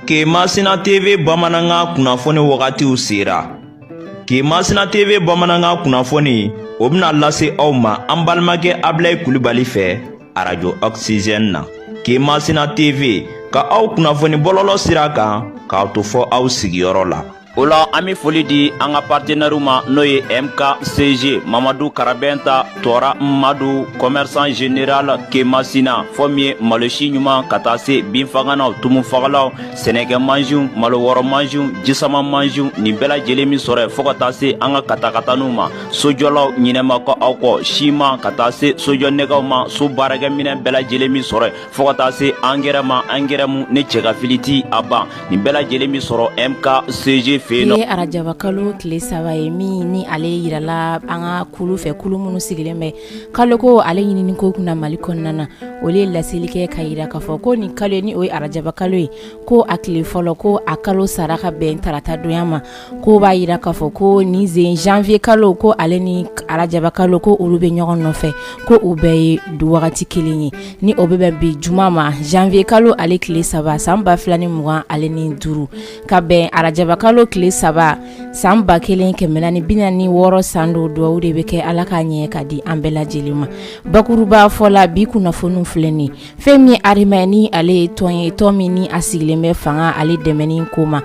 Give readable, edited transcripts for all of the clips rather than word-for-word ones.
Kemasina TV bamanankan kunnafoni wagatiw sera. Kemasina TV bamanankan kunnafoni o bɛna lase aw ma an balimakɛ Abilayi Kulibali fɛ arajo Oxygène na. Kemasina TV ka aw kunnafoni bɔlɔlɔ sira kan k'aw to fɔ aw sigiyɔrɔ la. O la an bɛ foli di an ka partenaires ma n'o ye MKCG Mamadu Karabɛnta Tɔra Madu commerçant général Kemasina fɔ min ye malosi ɲuman ka taa se binfaganaw tumufagalaw sɛnɛkɛ mansinw malo wɔrɔ mansinw jisama mansinw nin bɛɛ lajɛlen min sɔrɔ yen fo ka taa se an ka katakataniw ma sojɔlaw ɲinɛma kɔ aw kɔ siman ka taa se sojɔ nɛgɛw ma so baarakɛminɛn bɛɛ lajɛlen min sɔrɔ yen fo ka taa se angɛrɛ ma angɛrɛ mu ne cɛ ka fili ti a ban nin bɛɛ lajɛlen bɛ sɔrɔ MKCG fɛ yen nɔ. Ye arajaba kalo tile 3 ye min ni ale yirala an ka kulu fɛ kulu minnu sigilen bɛ kaloko ale ɲinini ko kunna Mali kɔnɔna na olu ye laseli kɛ ka yira k'a fɔ ko nin kalo ni o ye arajaba kalo ye ko a tile fɔlɔ ko a kalo sara ka bɛn tarata donya ma ko b'a yira k'a fɔ ko nin zen janvier kalo ko ale ni arajaba kalo ko olu bɛ ɲɔgɔn nɔfɛ ko u bɛɛ ye du wagati kelen ye ni o bɛ bɛn bi juma ma janvier kalo ale tile 3 san 2025 ka bɛn arajaba kalo tile 3 san 1446 san don dugawu de bɛ kɛ Ala k'a ɲɛ ka di an bɛɛ lajɛlen ma bakuruba fɔ la bi kunnafoniw filɛ nin fɛn min AREMA ni ale ye tɔn ye tɔn min ni a sigilen bɛ fanga ale dɛmɛni ko ma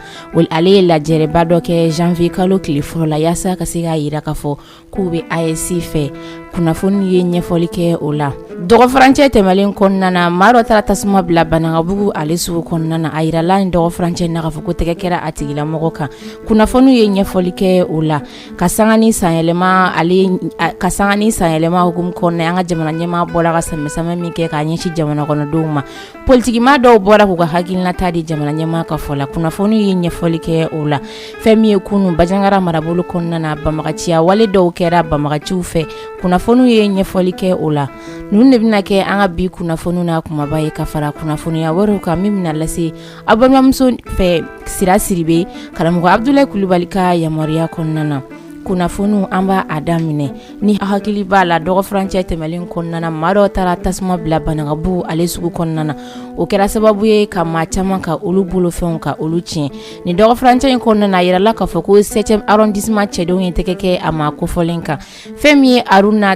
ale ye lajɛrɛba dɔ kɛ janvier kalo tile fɔlɔ la yaasa ka se k'a yira k'a fɔ k'u bɛ AES fɛ kunnafoni ye ɲɛfɔli kɛ o la dɔgɔfurancɛ tɛmɛlen kɔnɔna na maa dɔ taara tasuma bila Banankabugu ale sugu kɔnɔna na a yirala nin dɔgɔfurancɛ na k'a fɔ ko tɛgɛ kɛra a tigilamɔgɔ kan kunnafoni ye ɲɛfɔli kɛ o la ka sanga ni sanyɛlɛma ale ka sanga ni sanyɛlɛma hukumu kɔnɔna an ka jamana ɲɛmaa bɔra ka sanbɛ min kɛ k'a ɲɛsin jamana kɔnɔdenw ma Politikimaa dɔw bɔra k'u ka hakilinata di jamana ɲɛmaa ka fɔ la kunnafoni ye ɲɛfɔli kɛ o la fɛn min ye kunun Banjagara marabolo kɔnɔna na banbaganciya wale dɔw kɛra banbaganciw fɛ kunnafoni ye ɲɛfɔli kɛ o la ninnu de bɛna kɛ an ka bi kunnafoni n'a kumaba ye ka fara kunnafoniya wɛrɛw kan min bɛna lase aw balimamuso fɛ Sira Sidibe karamɔgɔ Abudulayi Kulubali ka yamaruya kɔnɔna na kunnafoniw an b'a a daminɛ ni hakili b'a la dɔgɔfurancɛ tɛmɛlen kɔnɔna na maa dɔw taara tasuma bila Banankabugu ale sugu kɔnɔna na o kɛra sababu ye ka maa caman ka olu bolofɛnw ka olu tiɲɛ nin dɔgɔfurancɛ in kɔnɔna na a yirala k'a fɔ ko 7e arrondissement cɛdenw ye tɛgɛ kɛ a maa kofɔlen kan fɛn min ye Aruna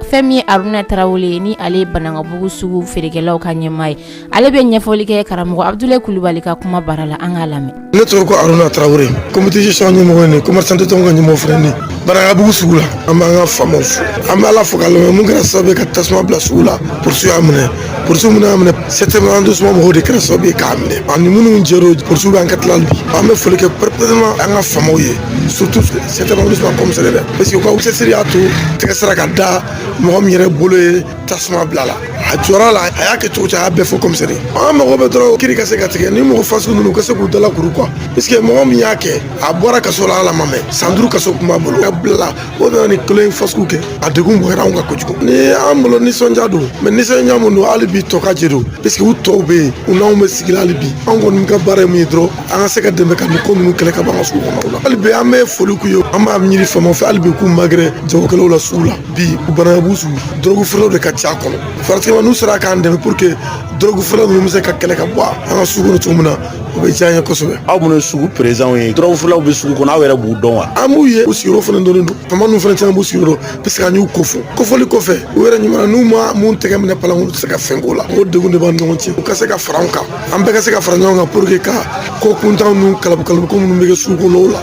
fɛn min ye Aruna Tarawele ye ni ale ye Banankabugu sugu feerekɛlaw ka ɲɛmaa ye ale bɛ ɲɛfɔli kɛ karamɔgɔ Abudulayi Kulubali ka kuma bara la an k'a lamɛn. Ne tɔgɔ ko Aruna Tarawele comité gestion ɲɛmɔgɔ ye commerçant tɔn ka ɲɛmɔgɔ fana ne Banankabugu sugu la an b'an ka faamaw fo an bɛ Ala fo k'a lamɛn mun kɛra sababu ye ka tasuma bila sugu la polisiw y'a minɛ polisiw minnu y'a minɛ 7e arrondissement mɔgɔw de kɛra sababu ye k'a minɛ ani minnu jɛra polisiw bɛ enquête la bi an bɛ foli kɛ particulièrement an ka faamaw ye surtout 7e arrondissement commissaire dɛ parce que u ka cɛsiri y'a to tɛgɛ sera ka da mɔgɔ min yɛrɛ bolo ye tasuma bila la a jɔra la a y'a kɛ cogo cogo a y'a bɛɛ fɔ commissaire an mago bɛ dɔrɔn kiri ka se ka tigɛ ni mɔgɔ fasugu ninnu ka se k'u dala kuru quoi parce que mɔgɔ min y'a kɛ a bɔra kaso la ala ma mɛn san 5 kaso kun b'a bolo a bilala o nana ni kelen fasugu kɛ a degun bonyara anw kan kojugu ni an bolo nisɔndiya don mais nisɔndiya mun don hali bi tɔ ka jɛ don parce que u tɔw bɛ yen u n'anw bɛ sigi la hali bi anw kɔni ka baara ye mun ye dɔrɔn an ka se ka dɛmɛ ka nin ko ninnu kɛlɛ ka bɔ an ka sugu kɔnɔ la hali bi an bɛ foli k'u ye an b'a ɲini faamaw fɛ hali bi k'u magɛrɛ jagokɛlaw la sugu la bi Banankabugu sugu dɔrɔgu feerelaw de ka ca a kɔnɔ pratiquement n'u sera k'an dɛmɛ pour que dɔrɔgu feerelaw ninnu bɛ se ka kɛlɛ ka bɔ an ka sugu kɔnɔ cogo min na o bɛ diya an ye kosɛbɛ. Aw minnu ye sugu présidentw ye dɔrɔgu feerelaw bɛ sugu kɔnɔ aw yɛrɛ b'u dɔn wa? An b'u ye u sigiyɔrɔ fana dɔnnen don faama ninnu fana caman b'u sigiyɔrɔ dɔn parce que an y'u kofɔ kofɔli kɔfɛ u yɛrɛ ɲuman n'u ma mun tɛgɛ minɛ palan kɔnɔ u tɛ se ka fɛn k'o la o degun de b'an ni ɲɔgɔn cɛ u ka se ka fara an kan an bɛɛ ka se ka fara ɲɔgɔn kan pour que ka ko kuntan ninnu kalabu kalabu ko minnu bɛ kɛ sugu kɔnɔ la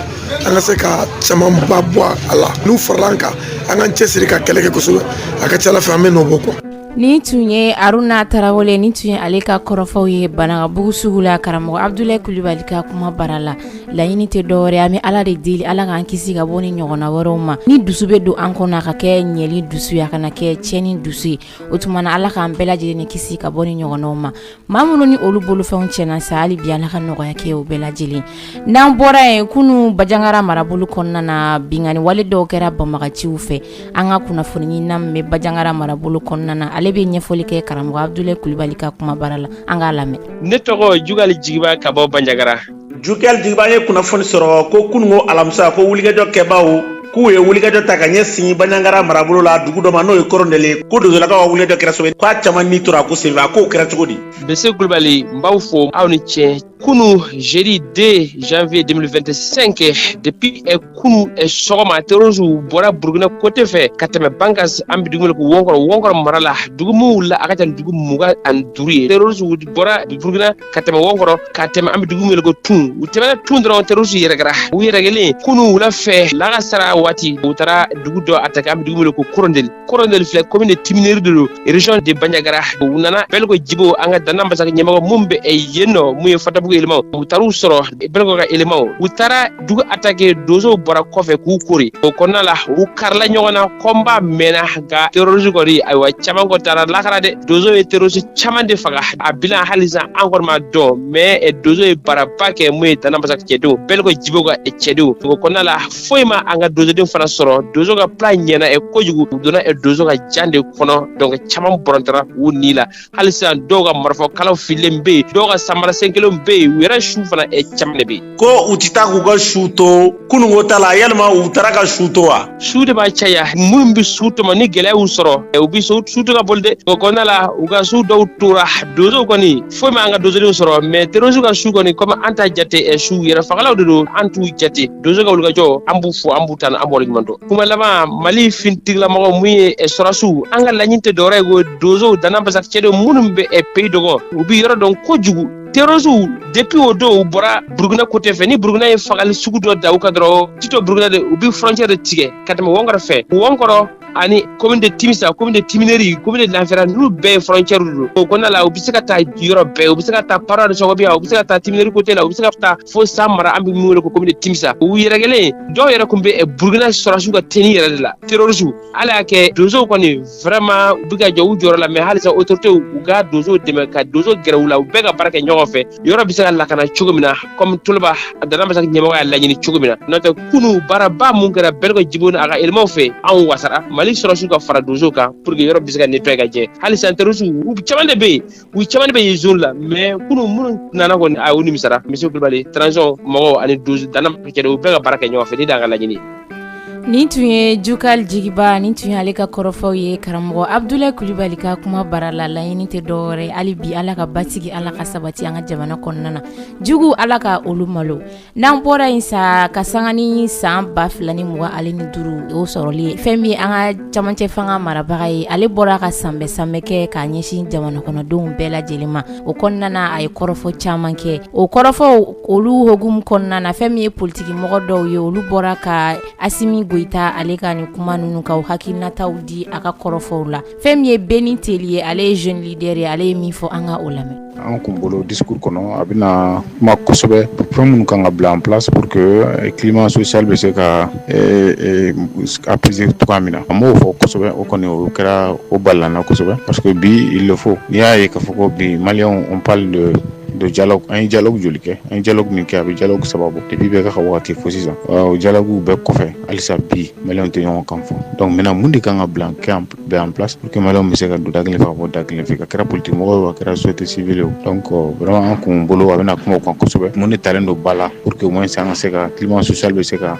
an ka se ka camanba bɔ a la n'u farala an kan an k'an cɛsiri ka kɛlɛ kɛ kosɛbɛ a ka ca ala fɛ an bɛ nɔ bɔ quoi. Nin tun ye Aruna Tarawele nin tun ye ale ka kɔrɔfɔw ye Banankabugu sugu la karamɔgɔ Abudulayi Kulubali ka kuma bara la laɲini tɛ dɔwɛrɛ an bɛ Ala de deli Ala k'an kisi ka bɔ ni ɲɔgɔnna wɛrɛw ma ni dusu bɛ don an kɔnɔ a ka kɛ ɲɛli dusu ye a kana kɛ tiɲɛni dusu ye o tuma na Ala k'an bɛɛ lajɛlen kisi ka bɔ ni ɲɔgɔnnaw ma Maa minnu ni olu bolofɛnw tiɲɛna sa hali bi Ala ka nɔgɔya kɛ u bɛɛ lajɛlen n'an bɔra yen kunun Banjagara marabolo kɔnɔna na binkanni wale dɔw kɛra banbaganciw fɛ an ka kunnafoni ɲinina min bɛ Banjagara marabolo kɔnɔna na ale bɛ ɲɛfɔli kɛ karamɔgɔ Abudulayi Kulubali ka kumabara la an k'a lamɛn. Ne tɔgɔ Jugali Jigiba ka bɔ Banjagara. Jugali Jigiba an ye kunnafoni sɔrɔ ko kununko alamisa ko wulikajɔ kɛbaaw k'u ye wulikajɔ ta ka ɲɛsin Banjagara marabolo la dugu dɔ ma n'o ye Korondɛli ye ko dozolakaw ka wulikajɔ kɛra sababu ye k'a caman ni tora a ko senfɛ a k'o kɛra cogo di? Bese Kulubali n b'aw fo aw ni ce. Kunu jeudi 2 janvier 2025, depuis kunu sɔgɔma, terroriste bɔra Burukina côté fɛ ka tɛmɛ Bankas, an bɛ dugu min ko Wɔnkɔrɔ, Wɔnkɔrɔ mara la. Dugu min wulila, a ka ca ni dugu 25 ye. Terroriste bɔra Burukina ka tɛmɛ Wɔnkɔrɔ, ka tɛmɛ an bɛ dugu min ko Tun. U tɛmɛna Tun dɔrɔn, terroriste yɛrɛkɛra. U yɛrɛkɛlen kunu wula fɛ, lagasara waati, u taara dugu dɔ attaquer, an bɛ dugu min ko Korondeli. Korondeli filɛ, commune de Timineri de don, région de Bandiagara. U nana Bɛlɛko Jibo, an ka Danna Masakɛ ɲɛmɔgɔ mun bɛ yen nɔ, mun ye Fatabugu élément, u taar'u sɔrɔ Bɛlɛko ka élément. U taara dugu attaquer, donsow bɔra kɔfɛ k'u kori. O kɔnɔna la, u karila ɲɔgɔn na, combat mɛnna. Nka terroriste kɔni, ayiwa, caman kɔni taara lakara dɛ. Donso ye terroriste caman de faga. A bilan, hali sisan an kɔni ma dɔn, mais donso ye baaraba kɛ, mun ye Danna Masakɛ cɛdenw, Bɛlɛko Jibo ka cɛdenw. O kɔnɔna la, foyi ma an ka donsoden fana sɔrɔ. Donso ka plan ɲɛna kojugu. U donna donso ka jan de kɔnɔ, donc caman bɔrɔntara u ni la. Hali sisan, dɔw ka marifakalaw fililen bɛ yen, dɔw ka samara sen kelenw bɛ yen, u yɛrɛ su fana caman de bɛ yen. Ko u ti taa k'u ka su to kununko ta la, yalima u taara ka su to wa? Su de b'a caya. Minnu bɛ su tɔmɔ, ni gɛlɛya y'u sɔrɔ, u bɛ su to ka boli dɛ. O kɔnɔna la, u ka su dɔw tora. Donsow kɔni, foyi ma an ka donsodenw sɔrɔ, mais terroriste ka su kɔni, komi an t'a jate su yɛrɛ fagalaw de don, an t'u jate. Donso ka wulikajɔ, an b'u fo, an b'u tan, an b'u waleɲuman dɔn. Kuma laban, Mali finitigilamɔgɔ mun ye sɔrɔsiw, an ka laɲini tɛ dɔwɛrɛ ye ko donsow, Danna Masakɛ cɛdenw minnu bɛ pays dɔgɔ, u bɛ yɔrɔ dɔn kojugu. Terroriste, depuis o don u bɔra Burukina côté fɛ, ni Burukina ye fagali sugu dɔ da u kan dɔrɔn, tito Burukina de, u bɛ frontière de tigɛ ka tɛmɛ Wɔnkɔrɔ fɛ. Wɔnkɔrɔ ani commune de Timisa, commune de Timineri, commune de Lanfɛra, ninnu bɛɛ ye frontière don. O kɔnɔna la, u bɛ se ka taa yɔrɔ bɛɛ. U bɛ se ka taa Para de Sɔgɔbiya, u bɛ se ka taa Timineri côté la, u bɛ se ka taa fo San mara, an bɛ min wele ko commune de Timisa. U yɛrɛkɛlen, dɔw yɛrɛ tun bɛ Burukina sɔrɔsiw ka tenue yɛrɛ de la, terroriste. Ala y'a kɛ, donsow kɔni, vraiment, u bɛ ka jɔ u jɔyɔrɔ la, mais halisa autorité u ka donsow dɛmɛ, ka donso gɛrɛ u la, u bɛɛ ka baara kɛ ɲɔgɔn fɛ, yɔrɔ bɛ se ka lakana cogo min na, comme Toloba Danna Masakɛ ɲɛmɔgɔ y'a laɲini cogo min na. N'o tɛ, kunu baaraba mun kɛra Bɛlɛko Jibo a ka éléments fɛ, anw wasara. Mali sɔrɔsiw ka fara donsow kan pour que yɔrɔ bɛ se ka nettoyer ka jɛ. Hali sisan, terroriste u caman de bɛ yen, u caman de bɛ yen zone la, mais kunu minnu nana kɔni, a u nimisara. Monsieur Kulibali, transition mɔgɔw ani donso Danna Masakɛ, u bɛɛ ka baara kɛ ɲɔgɔn fɛ, ni d'an ka laɲini. Nin tun ye Jukal Jigiba, nin tun ye ale ka kɔrɔfɔw ye karamɔgɔ Abudulayi Kulibali ka kuma bara la. Laɲini tɛ dɔwɛrɛ, hali bi Ala ka basigi, Ala ka sabati an ka jamana kɔnɔna na. Jugu, Ala ka olu malo. N'an bɔra yen sa, ka sanga ni san 2025 o sɔrɔli ye, fɛn min an ka camancɛ fanga marabaga ye, ale bɔra ka sanbɛ sanbɛ kɛ k'a ɲɛsin jamana kɔnɔdenw bɛɛ lajɛlen ma. O kɔnɔna na, a ye kɔrɔfɔ caman kɛ. O kɔrɔfɔw olu hokumu kɔnɔna na, fɛn min ye politiki mɔgɔ dɔw ye, olu bɔra ka Asimi Goyita ale ka nin kuma ninnu ka hakilinataw di a ka kɔrɔfɔw la. Fɛn min ye Beni Teli ye, ale ye jeune leader ye, ale ye min fɔ, an ka o lamɛn. An kun bolo, discours kɔnɔ, a bɛna kuma kosɛbɛ fɛn minnu kan ka bila en place pour que climat social bɛ se ka apaiser cogoya min na. An b'o fɔ kosɛbɛ. O kɔni, o kɛra, o balilana kosɛbɛ, parce que bi, il le faut. N'i y'a ye k'a fɔ ko bi, Maliyɛnw, on parle de dialogue. An ye dialogue joli kɛ? An ye dialogue min kɛ, a bɛ dialogue 3 bɔ depuis bɛɛ ka wagati fo sisan. O dialogue bɛɛ kɔfɛ, halisa bi, Maliyɛnw tɛ ɲɔgɔn kan fɔ. Donc maintenant, mun de kan ka bila kɛ bɛn en place pour que Maliyɛnw bɛ se ka don da kelen fɛ ka bɔ da kelen fɛ, ka kɛra politique mɔgɔw ye, a kɛra société civile ye? Donc vraiment, an kun bolo, a bɛna kuma o kan kosɛbɛ, mun de talen don ba la pour que au moins an ka se ka climat social bɛ se ka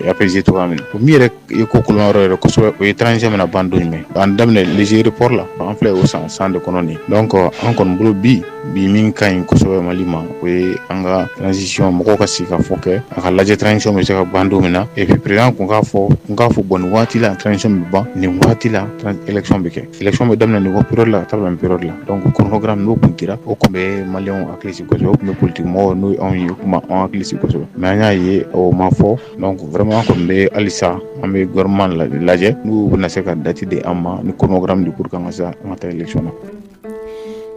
apaiser cogoya min na. O min yɛrɛ ye ko kolon yɔrɔ yɛrɛ kosɛbɛ, o ye transition bɛna ban don jumɛn? An daminɛ léger report la, an filɛ o san de kɔnɔ nin. Donc an kɔni bolo, bi min ka ɲi kosɛbɛ Mali ma, o ye an ka transition, mɔgɔw ka sigi ka fɔ kɛ, a ka lajɛ transition bɛ se ka ban don min na. Et puis président kun k'a fɔ bon, nin waati la transition bɛ ban, nin waati la élection bɛ kɛ, élection bɛ daminɛ nin période la ka taa bila nin période la. Donc chronogramme, n'o kun dira, o kun bɛ Maliyɛnw hakili sigi kosɛbɛ, o kun bɛ politique mɔgɔw, n'o ye anw ye, o kun b'anw hakili sigi kosɛbɛ. Mais an y'a ye, o ma fɔ. Donc vraiment, an kɔni bɛ halisa, an bɛ gouvernement lajɛ n'u bɛna se ka date di an ma ni chronogramme di pour que an ka se an ka taa élection na.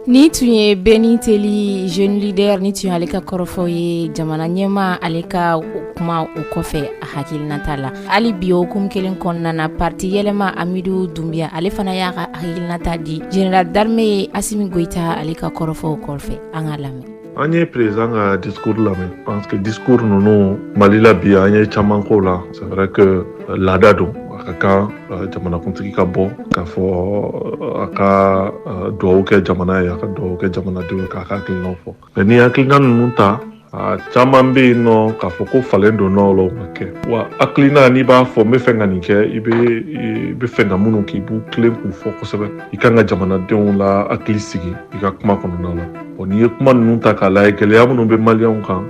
Ni tun ye Beni Teli, jeune leader, ni tun ye ale ka kɔrɔfɔw ye jamana ɲɛma ale ka kuma o kɔfɛ, a hakilinata la. Hali bi, o hukumu kelen kɔnɔna na, parti Yɛlɛma, Amidu Dunbiya, ale fana y'a ka hakilinata di général d'armée Asimi Goyita ale ka kɔrɔfɔw kɔfɛ. An ka lamɛn. An ye président ka discours lamɛn, parce que discours ninnu, Mali la bi, an ye caman k'o la. C'est vrai que laada don, a ka kan jamanakuntigi ka bɔ k'a fɔ a ka duwawu kɛ jamana ye, a ka duwawu kɛ jamanadenw ye, k'a ka hakilinaw fɔ. Mais ni hakilina ninnu ta A caman bɛ yen nɔ k'a fɔ ko falen donna o la, o ma kɛ. Wa hakilina, n'i b'a fɔ n bɛ fɛ ka nin kɛ, i bɛ fɛ ka minnu kɛ, i b'u tilen k'u fɔ kosɛbɛ. I kan ka jamanadenw la hakili sigi i ka kuma kɔnɔna la. Bon, n'i ye kuma ninnu ta k'a lajɛ, gɛlɛya minnu bɛ Maliyɛnw kan,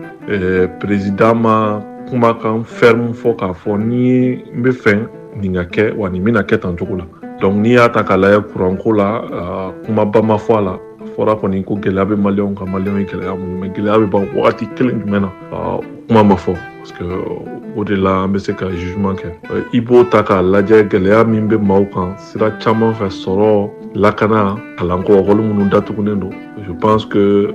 président ma kumakan ferme fɔ k'a fɔ ni n bɛ fɛ nin ka kɛ, wa nin bɛna kɛ tan cogo la. Donc n'i y'a ta k'a lajɛ, kuranko la, kumaba ma fɔ a la. Fɔra kɔni ko gɛlɛya bɛ Maliyɛnw kan, Maliyɛnw ye gɛlɛya mun, mais gɛlɛya bɛ ban wagati kelen jumɛn na, kuma ma fɔ, parce que o de la an bɛ se ka jugement kɛ. I b'o ta k'a lajɛ, gɛlɛya min bɛ maaw kan sira caman fɛ, sɔrɔ, lakana, kalanko, ekɔli minnu datugunen don, je pense que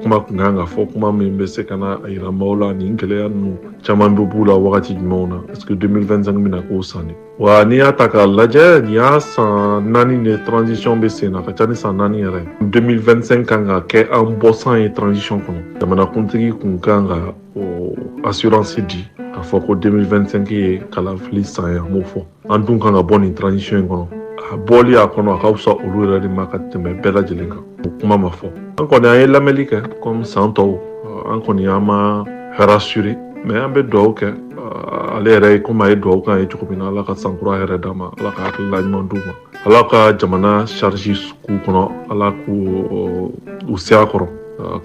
kuma kun kan ka fɔ, kuma min bɛ se ka na a yira maaw la nin gɛlɛya ninnu caman bɛ b'u la wagati jumɛnw na. Parce que 2025 bɛna k'o san de wa. N'i y'a ta k'a lajɛ, nin y'a san 4 de transition bɛ sen na, a ka ca ni san 4 yɛrɛ. 2025 kan ka kɛ an bɔ san ye transition kɔnɔ. Jamanakuntigi kun kan ka o assurance di k'a fɔ ko 2025 ye kalafili san ye. An m'o fɔ, an dun kan ka bɔ nin transition in kɔnɔ. A bɔli a kɔnɔ, a ka fisa olu yɛrɛ de ma ka tɛmɛ bɛɛ lajɛlen kan. O kuma ma fɔ. An kɔni, an ye lamɛnli kɛ comme san tɔw. An kɔni, an ma rassuré, mais an bɛ dugawu kɛ ale yɛrɛ ye, komi a ye dugawu k'an ye cogo min na. Ala ka sankura yɛrɛ d'a ma, Ala ka hakilila ɲuman d'u ma, Ala ka jamana charge k'u kɔnɔ, Ala k'u u se a kɔrɔ.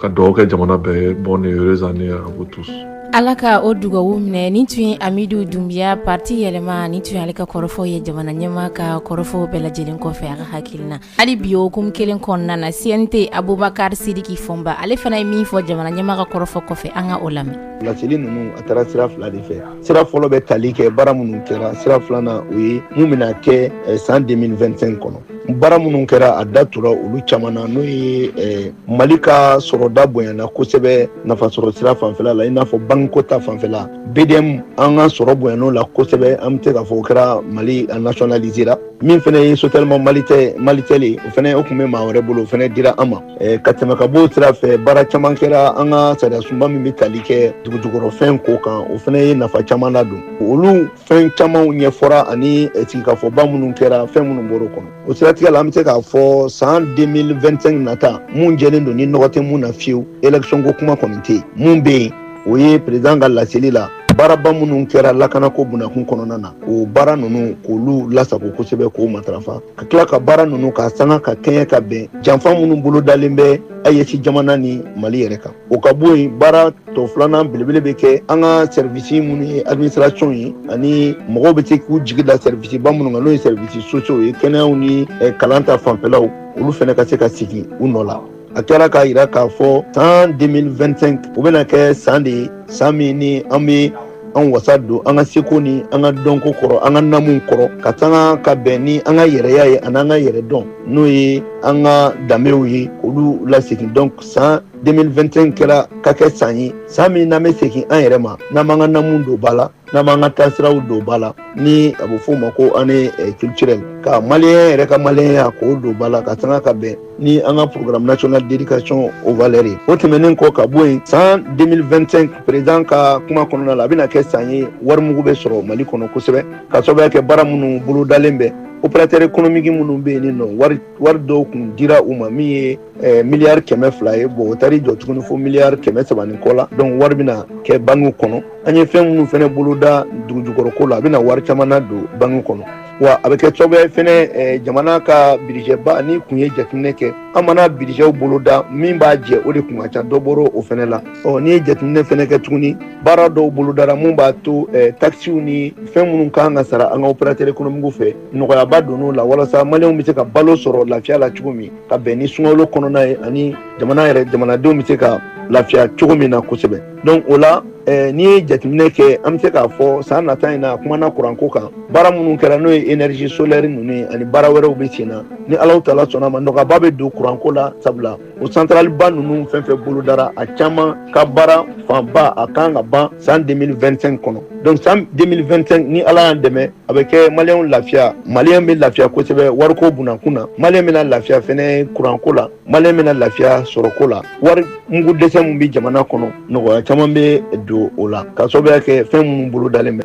Ka dugawu kɛ jamana bɛɛ ye. Bonne et heureuse année à vous tous. Ala ka o dugawu minɛ. Nin tun ye Amidu Dunbiya, parti Yɛlɛma. Nin tun ye ale ka kɔrɔfɔw ye jamana ɲɛmaa ka kɔrɔfɔw bɛɛ lajɛlen kɔfɛ, a ka hakilina. Hali bi, o hukumu kelen kɔnɔna na, CNT Abubakar Sidiki Fɔnba, ale fana ye min fɔ jamana ɲɛmaa ka kɔrɔfɔ kɔfɛ, an ka o lamɛn. Laseli ninnu, a taara sira fila de fɛ. Sira fɔlɔ bɛ tali kɛ baara minnu kɛra, sira filanan, o ye mun bɛna kɛ san 2025 kɔnɔ. Baara minnu kɛra, a da tura olu caman na, n'o ye Mali ka sɔrɔda bonyana kosɛbɛ nafasɔrɔ sira fanfɛla la, i n'a fɔ banko ta fanfɛla, BDM, an ka sɔrɔ bonyan'o la kosɛbɛ. An bɛ se k'a fɔ o kɛra Mali a nationalisera. Min fana ye Sotelma, Malitel ye, o fana, o tun bɛ maa wɛrɛ bolo, o fana dira an ma. Ka tɛmɛ ka b'o sira fɛ, baara caman kɛra an ka sariya sunba min bɛ tali kɛ dugujukɔrɔfɛn ko kan, o fana ye nafa caman ladon. Olu fɛn camanw ɲɛfɔra ani sigikafɔba minnu kɛra, fɛn minnu bɔr'o kɔnɔ. O siratigɛ la, an bɛ se k'a fɔ san 2025 nata, mun jɛlen don ni nɔgɔ tɛ mun na fiyewu, élection ko kuma kɔni tɛ yen. Mun bɛ yen, o ye président ka laseli la, baaraba minnu kɛra lakanako bunakun kɔnɔna na, o baara ninnu k'olu lasago kosɛbɛ, k'o matarafa, ka tila ka baara ninnu ka sanga ka kɛɲɛ ka bɛn janfa minnu bolodalen bɛ AES jamana ni Mali yɛrɛ kan, o ka bɔ yen. Baara tɔ filanan belebele bɛ kɛ an ka service minnu ye administration ye, ani mɔgɔw bɛ se k'u jigi da service ba minnu kan, n'o ye service sociaux ye, kɛnɛyaw ni kalan ta fanfɛlaw, olu fana ka se ka sigi u nɔ la. A kɛra k'a yira k'a fɔ san 2025, o bɛna kɛ san de ye, san min ni an bɛ an wasa don an ka seko ni an ka dɔnko kɔrɔ, an ka namuw kɔrɔ, ka sanga ka bɛn ni an ka yɛrɛya ye ani an ka yɛrɛ dɔn, n'o ye an ka danbew ye, olu lasegin. Donc san 2025 kɛra ka kɛ san ye, san min n'an bɛ segin an yɛrɛ ma, n'an b'an ka namu don ba la, n'an b'an ka taasiraw don ba la, ni a bɛ f'o ma ko année culturelle, ka Maliyɛn yɛrɛ ka maliyɛnya k'o don ba la, ka sanga ka bɛn ni an ka programme national d'éducation aux valeurs ye. O tɛmɛnen kɔ ka bɔ yen, san 2025, président ka kuma kɔnɔna la, a bɛna kɛ san ye warimugu bɛ sɔrɔ Mali kɔnɔ kosɛbɛ, ka sababuya kɛ baara minnu bolodalen bɛ. Opérateur économique minnu bɛ yen nɔ, wari dɔw kun dira u ma min ye miliyari 200 ye. Bon, o taar'i jɔ tuguni fo miliyari 300 ni kɔ la. Donc wari bɛna kɛ banque kɔnɔ. An ye fɛn minnu fɛnɛ boloda dugujukɔrɔko la, a bɛna wari caman na don banque kɔnɔ. Wa a bɛ kɛ sababu ye fɛnɛ, jamana ka budget ba, ni kun ye jateminɛ kɛ, an mana budgetw boloda, min b'a jɛ, o de kun ka ca, dɔ bɔra o fɛnɛ la. Ɔ n'i ye jateminɛ fɛnɛ kɛ tuguni, baara dɔw bolodara mun b'a to taxes ni fɛn minnu kan ka sara an ka opérateur économique fɛ, nɔgɔyaba donn'o la, walasa Maliyɛnw bɛ se ka balo sɔrɔ lafiya la cogo min, ka bɛn ni sunkalo kɔnɔna ye, ani jamana yɛrɛ jamanadenw bɛ se ka lafiya cogo min na kosɛbɛ. Donc o la, n'i ye jateminɛ kɛ, an bɛ se k'a fɔ san nata in na, a kumana kuranko kan, baara minnu kɛra, n'o ye énergie solaire ninnu ye, ani baara wɛrɛw bɛ sen na. Ni Alahu taala sɔnna ma, nɔgɔyaba bɛ don kuranko la, sabula o centrale ba ninnu fɛn fɛn bolodara, a caman ka baara fanba a kan ka ban san 2025 kɔnɔ. Donc san 2025, ni Ala y'an dɛmɛ, a bɛ kɛ Maliyɛnw lafiya, Maliyɛn bɛ lafiya kosɛbɛ wariko bunakun na, Maliyɛn bɛna lafiya fɛnɛ kuranko la, Maliyɛn bɛna lafiya sɔrɔko la. Wari mugu dɛsɛ min bɛ jamana kɔnɔ, nɔgɔya caman bɛ don o la, ka sababuya kɛ fɛn minnu bolodalen bɛ.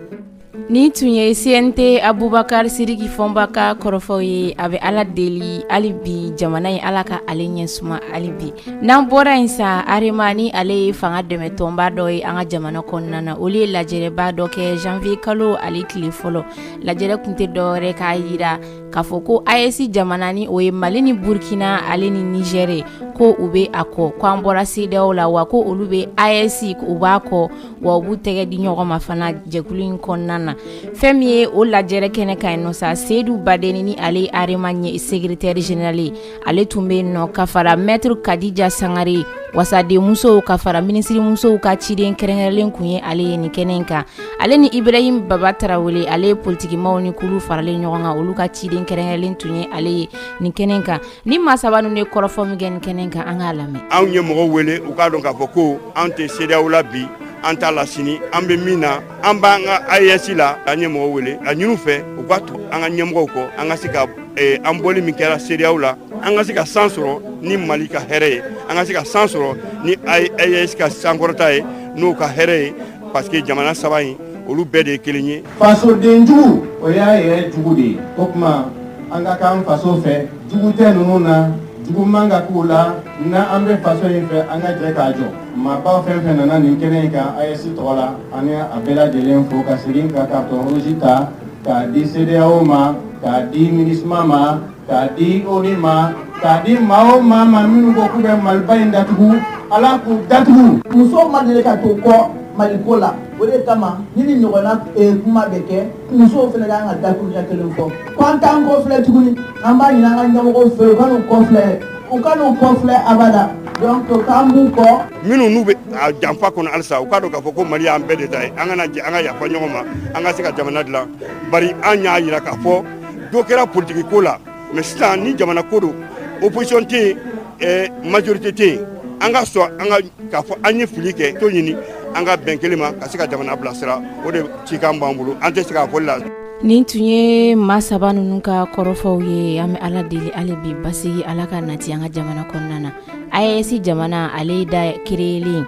Nin tun ye CNT Abubakar Sidiki Fɔnba ka kɔrɔfɔw ye. A bɛ Ala deli hali bi jamana in, Ala ka ale ɲɛ suma hali bi. N'an bɔra yen sa, AREMA ni ale ye fanga dɛmɛ tɔnba dɔ ye an ka jamana kɔnɔna na, olu ye lajɛrɛba dɔ kɛ janvier kalo ale tile fɔlɔ. Lajɛrɛ kun tɛ dɔwɛrɛ k'a jira k'a fɔ ko AES jamana, ni o ye Mali ni Burkina ale ni Niger ye, ko u bɛ a kɔ, ko an bɔra CEDEAO la, wa ko olu bɛ AES, u b'a kɔ, wa u b'u tɛgɛ di ɲɔgɔn ma fana jɛkulu in kɔnɔna na. Fɛn min ye o lajɛrɛ kɛnɛ kan yen nɔ sa, Seyidu Badeni, ni ale ye AREMA ɲɛ secrétaire général ye, ale tun bɛ yen nɔ, ka fara maître Kadija Sangare, wasadenmusow, ka fara minisirimusow ka ciden kɛrɛnkɛrɛnlen kun ye ale ye nin kɛnɛ in kan, ale ni Ibrahim Baba Tarawele, ale ye politikimaw ni kulu faralen ɲɔgɔn kan, olu ka ciden kɛrɛnkɛrɛnlen tun ye ale ye nin kɛnɛ in kan. Ni maa saba ninnu ye kɔrɔfɔ min kɛ nin kɛnɛ in kan, an k'a lamɛn. Anw ye mɔgɔw wele, u k'a dɔn k'a fɔ ko an tɛ CEDEAO la bi, an t'a la sini. An bɛ min na, an b'an ka AES la. An ye mɔgɔw wele a ɲini fɛ u ka tugu an ka ɲɛmɔgɔw kɔ, an ka se ka an bɔli min kɛra CEDEAO la, an ka se ka san sɔrɔ ni Mali ka hɛrɛ ye, an ka se ka san sɔrɔ ni AES ka sankɔrɔta ye, n'o ka hɛrɛ ye, parce que jamana saba in, olu bɛɛ de ye kelen ye. Fasodenjugu, o y'a yɛrɛ jugu de ye. O tuma an ka k'an faso fɛ. Jugu tɛ ninnu na, jugu man ka k'u la. N'an bɛ faso in fɛ, an ka jɛ k'a jɔ. Maabaw fɛn fɛn nana nin kɛnɛ in kan AES tɔgɔ la, an a bɛɛ lajɛlen fo, ka segin ka carton rouge ta k'a di CEDEAO ma, k'a di MINUSMA ma, k'a di ONU ma, k'a di maa o maa ma minnu ko k'u bɛ Maliba in datugu, Ala k'u datugu. Musow ma deli ka to kɔ Maliko la. O de kama ni ni ɲɔgɔnna kuma bɛ kɛ, musow fana kan ka dakuruɲɛ kelen fɔ ko an t'an kɔ filɛ tuguni. An b'a ɲini an ka ɲɛmɔgɔw fɛ, u ka n'u kɔ filɛ, u ka n'u kɔ filɛ abada. Donc k'an b'u kɔ. Minnu n'u bɛ a janfa kɔnɔ halisa, u k'a dɔn k'a fɔ ko Mali y'an bɛɛ de ta ye. An kana jɛ, an ka yafa ɲɔgɔn ma, an ka se ka jamana dilan. Bari an y'a jira k'a fɔ dɔ kɛra politiki ko la, mais sisan ni jamana ko don, opposition tɛ yen, majorité tɛ yen. An ka sɔn an ka k'a fɔ an ye fili kɛ, to ɲini an ka bɛn kelen ma ka se ka jamana bilasira. O de cikan b'an bolo, an tɛ se k'a fɔli la. Nin tun ye maa saba ninnu ka kɔrɔfɔw ye. An bɛ Ala deli hali bi, basigi Ala ka nati an ka jamana kɔnɔna na. AES jamana, ale da créelen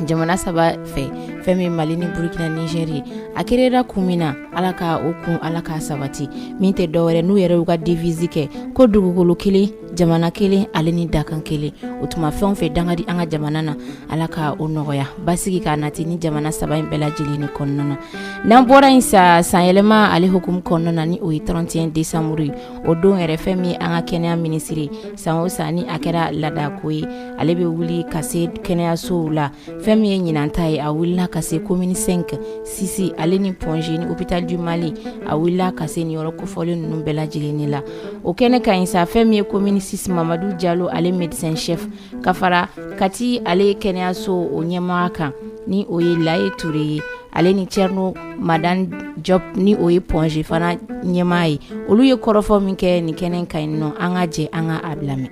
jamana saba fɛ, fɛn min Mali ni Burukina, Niger ye, a créera kun min na, Ala ka o kun, Ala k'a sabati. Min tɛ dɔwɛrɛ, n'u yɛrɛ y'u ka devise kɛ ko dugukolo kelen, jamana kelen, ale ni dakan kelen. O tuma fɛn o fɛn danga di an ka jamana na, Ala ka o nɔgɔya, basigi k'a nati ni jamana saba in bɛɛ lajɛlen ni kɔnɔna na. N'an bɔra yen sa, sanyɛlɛma ale hukumu kɔnɔna na, ni o ye 31 décembre ye, o don yɛrɛ, fɛn min an ka kɛnɛya minisiri, san o san ni a kɛra laadako ye, ale bɛ wuli ka se kɛnɛyasow la. Fɛn min ye ɲinan ta ye, a wulila ka se commune 5, 6 ale ni Point G ni hôpital du Mali. A wulila ka se nin yɔrɔ kofɔlen ninnu bɛɛ lajɛlen la. O kɛnɛ kan yen sa, fɛn min ye commune 6, Mamadu Jalo, ale médecin chef, ka fara Kati ale kɛnɛyaso o ɲɛmaa kan, ni o ye Laye Ture ye, ale ni Thierno Madani Diop, ni o ye Point G fana ɲɛmaa ye, olu ye kɔrɔfɔ min kɛ nin kɛnɛ kan yen nɔ, an ka jɛ an ka a lamɛn.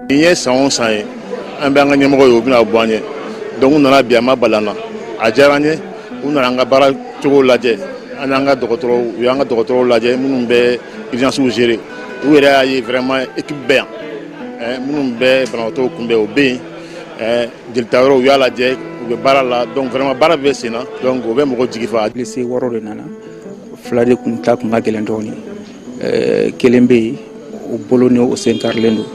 Nin ye san o san ye, an bɛ an ka ɲɛmɔgɔ ye, u bɛna bɔ an ye. Donc u nana bi, a ma bala an na, a diyara an ye. U nana an ka baara cogo lajɛ, an n'an ka dɔgɔtɔrɔw, u y'an ka dɔgɔtɔrɔw lajɛ minnu bɛ urgence gérer. U yɛrɛ y'a ye vraiment équipe bɛ yan, minnu bɛ banabaatɔw kunbɛn, o bɛ yen. Jelita yɔrɔ, u y'a lajɛ, u bɛ baara la. Donc vraiment baara bɛ sen na, donc o bɛ mɔgɔ jigi fa. Blessé 6 de nana, fila de kun ta kun ka gɛlɛn dɔɔnin. Kelen bɛ yen, o bolo ni o sen karilen don,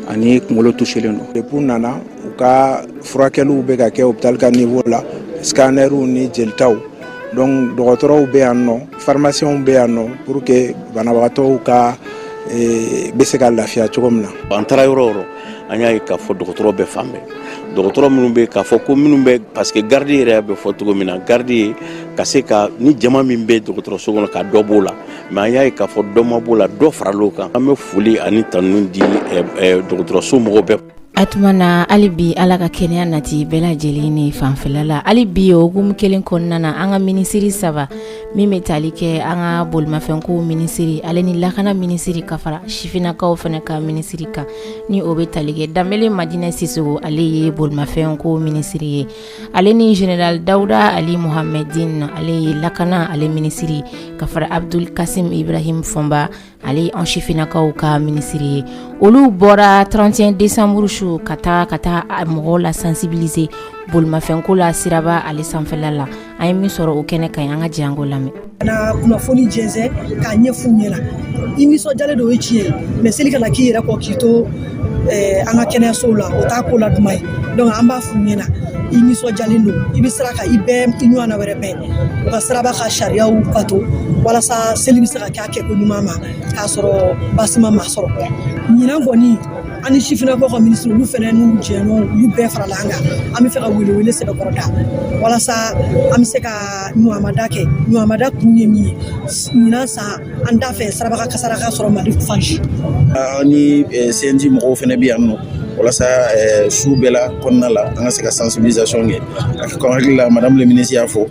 ani kunkolo touchélen don. Depuis u nana, u ka furakɛliw bɛ ka kɛ hôpital ka niveau la, scannerw ni jelitaw. Donc dɔgɔtɔrɔw bɛ yan nɔ, pharmaciens bɛ yan nɔ, pour que banabagatɔw ka bɛ se ka lafiya cogo min na. An taara yɔrɔ o yɔrɔ, an y'a ye k'a fɔ dɔgɔtɔrɔ bɛ fan bɛɛ, dɔgɔtɔrɔ minnu bɛ k'a fɔ ko minnu bɛ, parce que garde yɛrɛ bɛ fɔ cogo min na, garde ye ka se ka ni jama min bɛ dɔgɔtɔrɔso kɔnɔ, ka dɔ b'o la. Mais an y'a ye k'a fɔ dɔ ma b'o la, dɔ faral'o kan. An bɛ foli ani tanu di dɔgɔtɔrɔso mɔgɔw bɛɛ. A tuma na hali bi, Ala ka kɛnɛya nati bɛɛ lajɛlen ni fanfɛla la. Hali bi o hukumu kelen kɔnɔna na, an ka minisiri saba min bɛ tali kɛ an ka bolimafɛnko minisiri, ale ni lakana minisiri, ka fara sifinnakaw fana ka minisiri kan, ni o bɛ tali kɛ Danbele Madinɛ Sisoko, ale ye bolimafɛnko minisiri ye, ale ni général Dawuda Ali Mohamedine, ale ye lakana ale minisiri, ka fara Abdul Kasim Ibrahim Fɔnba, ale an sifinnakaw ka minisiri ye, olu bɔra 31 décembre su. marche ka taa ka taa mɔgɔw la sensibiliser bolimafɛnko la siraba ale sanfɛla la. An ye min sɔrɔ o kɛnɛ kan, an ka jɛ an k'o lamɛn. Na kunnafoni jɛnsɛn k'a ɲɛf'u ɲɛna, i nisɔndiyalen don, o ye tiɲɛ ye, mais seli kana k'i yɛrɛ kɔ k'i to an ka kɛnɛyasow la, o t'a ko la duman ye. Donc an b'a f'u ɲɛna, i nisɔndiyalen don, i bɛ sira kan, i bɛɛ i ɲɔgɔnna wɛrɛ bɛɛ u ka siraba ka sariyaw bato walasa seli bɛ se ka kɛ a kɛko ɲuman ma k'a sɔrɔ basima ma sɔrɔ. Ɲinan kɔni, an ni sifinnakaw ka minisiri, olu fana n'u jɛɲɔgɔnw, olu bɛɛ farala an kan. An bɛ fɛ ka welewele sɛbɛkɔrɔ da walasa an bɛ se ka ɲɔgɔnmada kɛ. Ɲɔgɔnmada kun ye min ye, ɲinan san an t'a fɛ siraba kasara ka sɔrɔ Mali fan si. An ni CNJ mɔgɔw fana bɛ yan nɔ walasa su bɛɛ la kɔnɔna la, an ka se ka sensibilisation kɛ. A ka hakili la, madame le ministre y'a fɔ,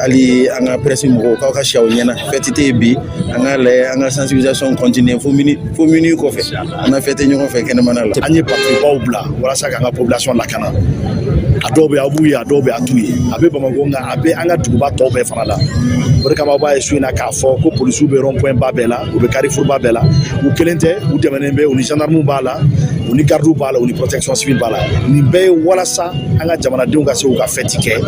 hali an ka presse mɔgɔw k'aw ka si aw ɲɛna, fête tɛ yen bi. An k'a lajɛ, an ka sensibilisation continuer fo minuit, fo minuit kɔfɛ, an na fête ɲɔgɔn fɛ kɛnɛmana la. An ye patrouillebaw bila walasa k'an ka population lakana. A dɔw bɛ, aw b'u ye, a dɔw bɛ, a t'u ye. A bɛ Bamakɔ, nka a bɛ an ka duguba tɔw bɛɛ fana la. O de kama aw b'a ye su in na k'a fɔ ko polisiw bɛ rond point ba bɛɛ la, u bɛ carrefour ba bɛɛ la. U kelen tɛ, u dɛmɛnen bɛ, u ni gendarmew b'a la, u ni gardiw b'a la, u ni protection civile b'a la. Nin bɛɛ ye walasa an ka jamanadenw ka se k'u ka fête kɛ,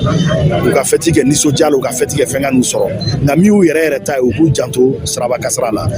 u ka fête kɛ nisɔndiya la, u ka fête kɛ fɛn ka n'u sɔrɔ. Nka min y'u yɛrɛ yɛrɛ ta ye, u k'u janto siraba kasara la.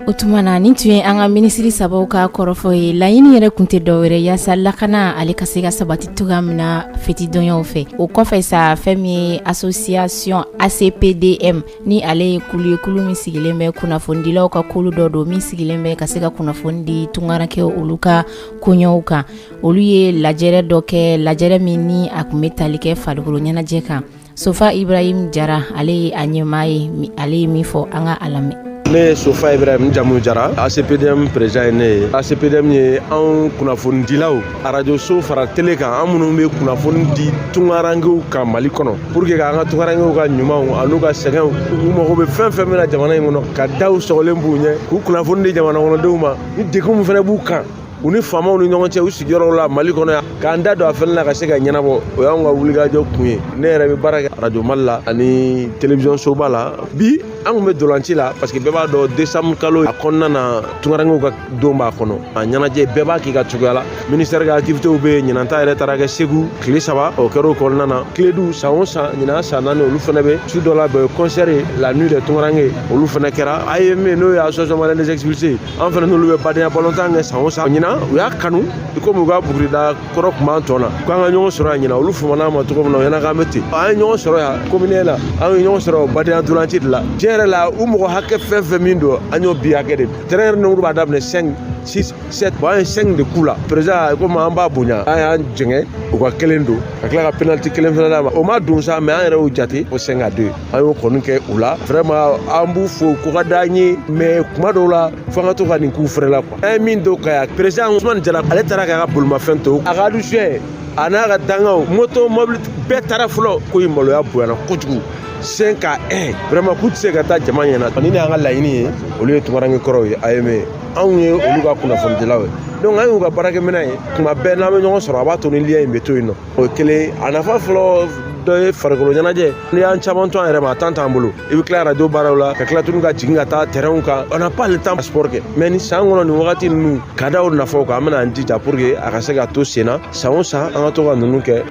O tuma na, nin tun ye an ka minisiri sabaw ka kɔrɔfɔ ye. Laɲini yɛrɛ tun tɛ dɔwɛrɛ yaasa lakana ale ka se ka sabati cogoya min na fetidonyaw fɛ. O kɔfɛ sa, fɛn min ye association ACPDM, ni ale ye kulu ye, kulu min sigilen bɛ kunnafonidilaw ka kulu dɔ don min sigilen bɛ ka se ka kunnafoni di tungarakɛ olu ka koɲɛw kan, olu ye lajɛrɛ dɔ kɛ, lajɛrɛ min ni a tun bɛ tali kɛ farikolo ɲɛnajɛ kan. Sofa Ibrahim Jara, ale ye a ɲɛmaa ye, ale ye min fɔ, an ka a lamɛn. Ne ye Sofa Ibrahim jamu Jara, ACPDM président ye. Ne ye ACPDM ye, anw kunnafonidilaw, arajoso fara tele kan, an minnu bɛ kunnafoni di tungarankew kan Mali kɔnɔ, pour que k'an ka tungarankew ka ɲumanw an'u ka sɛgɛnw, u mago bɛ fɛn fɛn min na jamana in kɔnɔ, ka daw sɔgɔlen b'u ɲɛ k'u kunnafoni di jamana kɔnɔdenw ma, ni degun min fana b'u kan u ni faamaw ni ɲɔgɔn cɛ u sigiyɔrɔw la Mali kɔnɔ yan, k'an da don a fɛnɛ la ka se ka ɲɛnabɔ, o y'anw ka wulikajɔ kun ye. Ne yɛrɛ bɛ baara kɛ arajo Mali la ani télévision soba la. Bi an kun bɛ dolanci la, parce que bɛɛ b'a dɔn décembre kalo a kɔnɔna na, tungarankew ka don b'a kɔnɔ, a ɲɛnajɛ bɛɛ b'a k'i ka cogoya la. Ministère ka activités bɛ yen. Ɲinan ta yɛrɛ taara kɛ Segu, tile 3 o kɛra o kɔnɔna na. Kledu, san o san, ɲinan san 4, olu fana bɛ su dɔ labɛn, concert ye la nuit des tungaranke, olu fana kɛra. AEM, n'o ye Association malienne des expulsés, an fana n'olu bɛ badenya balontan kɛ san o san. Ɲinan u y'a kanu i komi u ka bugurida kɔrɔ tun b'an tɔ na k'an ka ɲɔgɔn sɔrɔ yan. Ɲinan olu famana ma cogo min na, o ɲɛna k'an bɛ ten. An ye ɲɔgɔn sɔrɔ yan commune la, an ye ɲɔgɔn sɔrɔ badenya dolanci de la. Tiɲɛ yɛrɛ la, u mɔgɔ hakɛ fɛn fɛn min don, an y'o bi hakɛ de terrain yɛrɛ nombre b'a daminɛ 5, 6, 7. Bon, an ye 5 de k'u la. Président, komi an b'a bonya, an y'an jɛngɛ u ka kelen don ka tila ka penalty kelen fana d'a ma. O ma don sa, mais an yɛrɛ y'o jate ko 5 à 2. An y'o kɔni kɛ u la. Vraiment, an b'u fo ko ka d'an ye, mais kuma dɔw la, fo an ka to ka nin k'u fɛrɛ la quoi. An ye min don ka yan, président Ousmane Jara, ale taara k'a ka bolimafɛn to, a ka adjoint a n'a ka dangaw, moto, mobili bɛɛ taara fɔlɔ. Ko in maloya bonyana kojugu, 5 à 1, vraiment k'u tɛ se ka taa jama ɲɛna. Ni y'an ka laɲini ye, olu ye tungaranke kɔrɔw ye, AEM, anw ye olu ka kunnafonidilaw ye, donc an y'u ka baarakɛminɛn ye. Tuma bɛɛ n'an bɛ ɲɔgɔn sɔrɔ, a b'a to ni lien in bɛ to yen nɔ. O ye kelen. A nafa fɔlɔ dɔ ye farikolo ɲɛnajɛ. N'i y'an caman to an yɛrɛ ma, a temps t'an bolo. I bɛ tila arajo baaraw la, ka tila tuguni ka jigin ka taa terrainw kan, on n'a pas le temps sport kɛ. Mais ni san kɔnɔ nin wagati ninnu ka da o nafaw kan, an bɛna an jija pour que a ka se ka to sen na, san o san an ka to ka ninnu kɛ.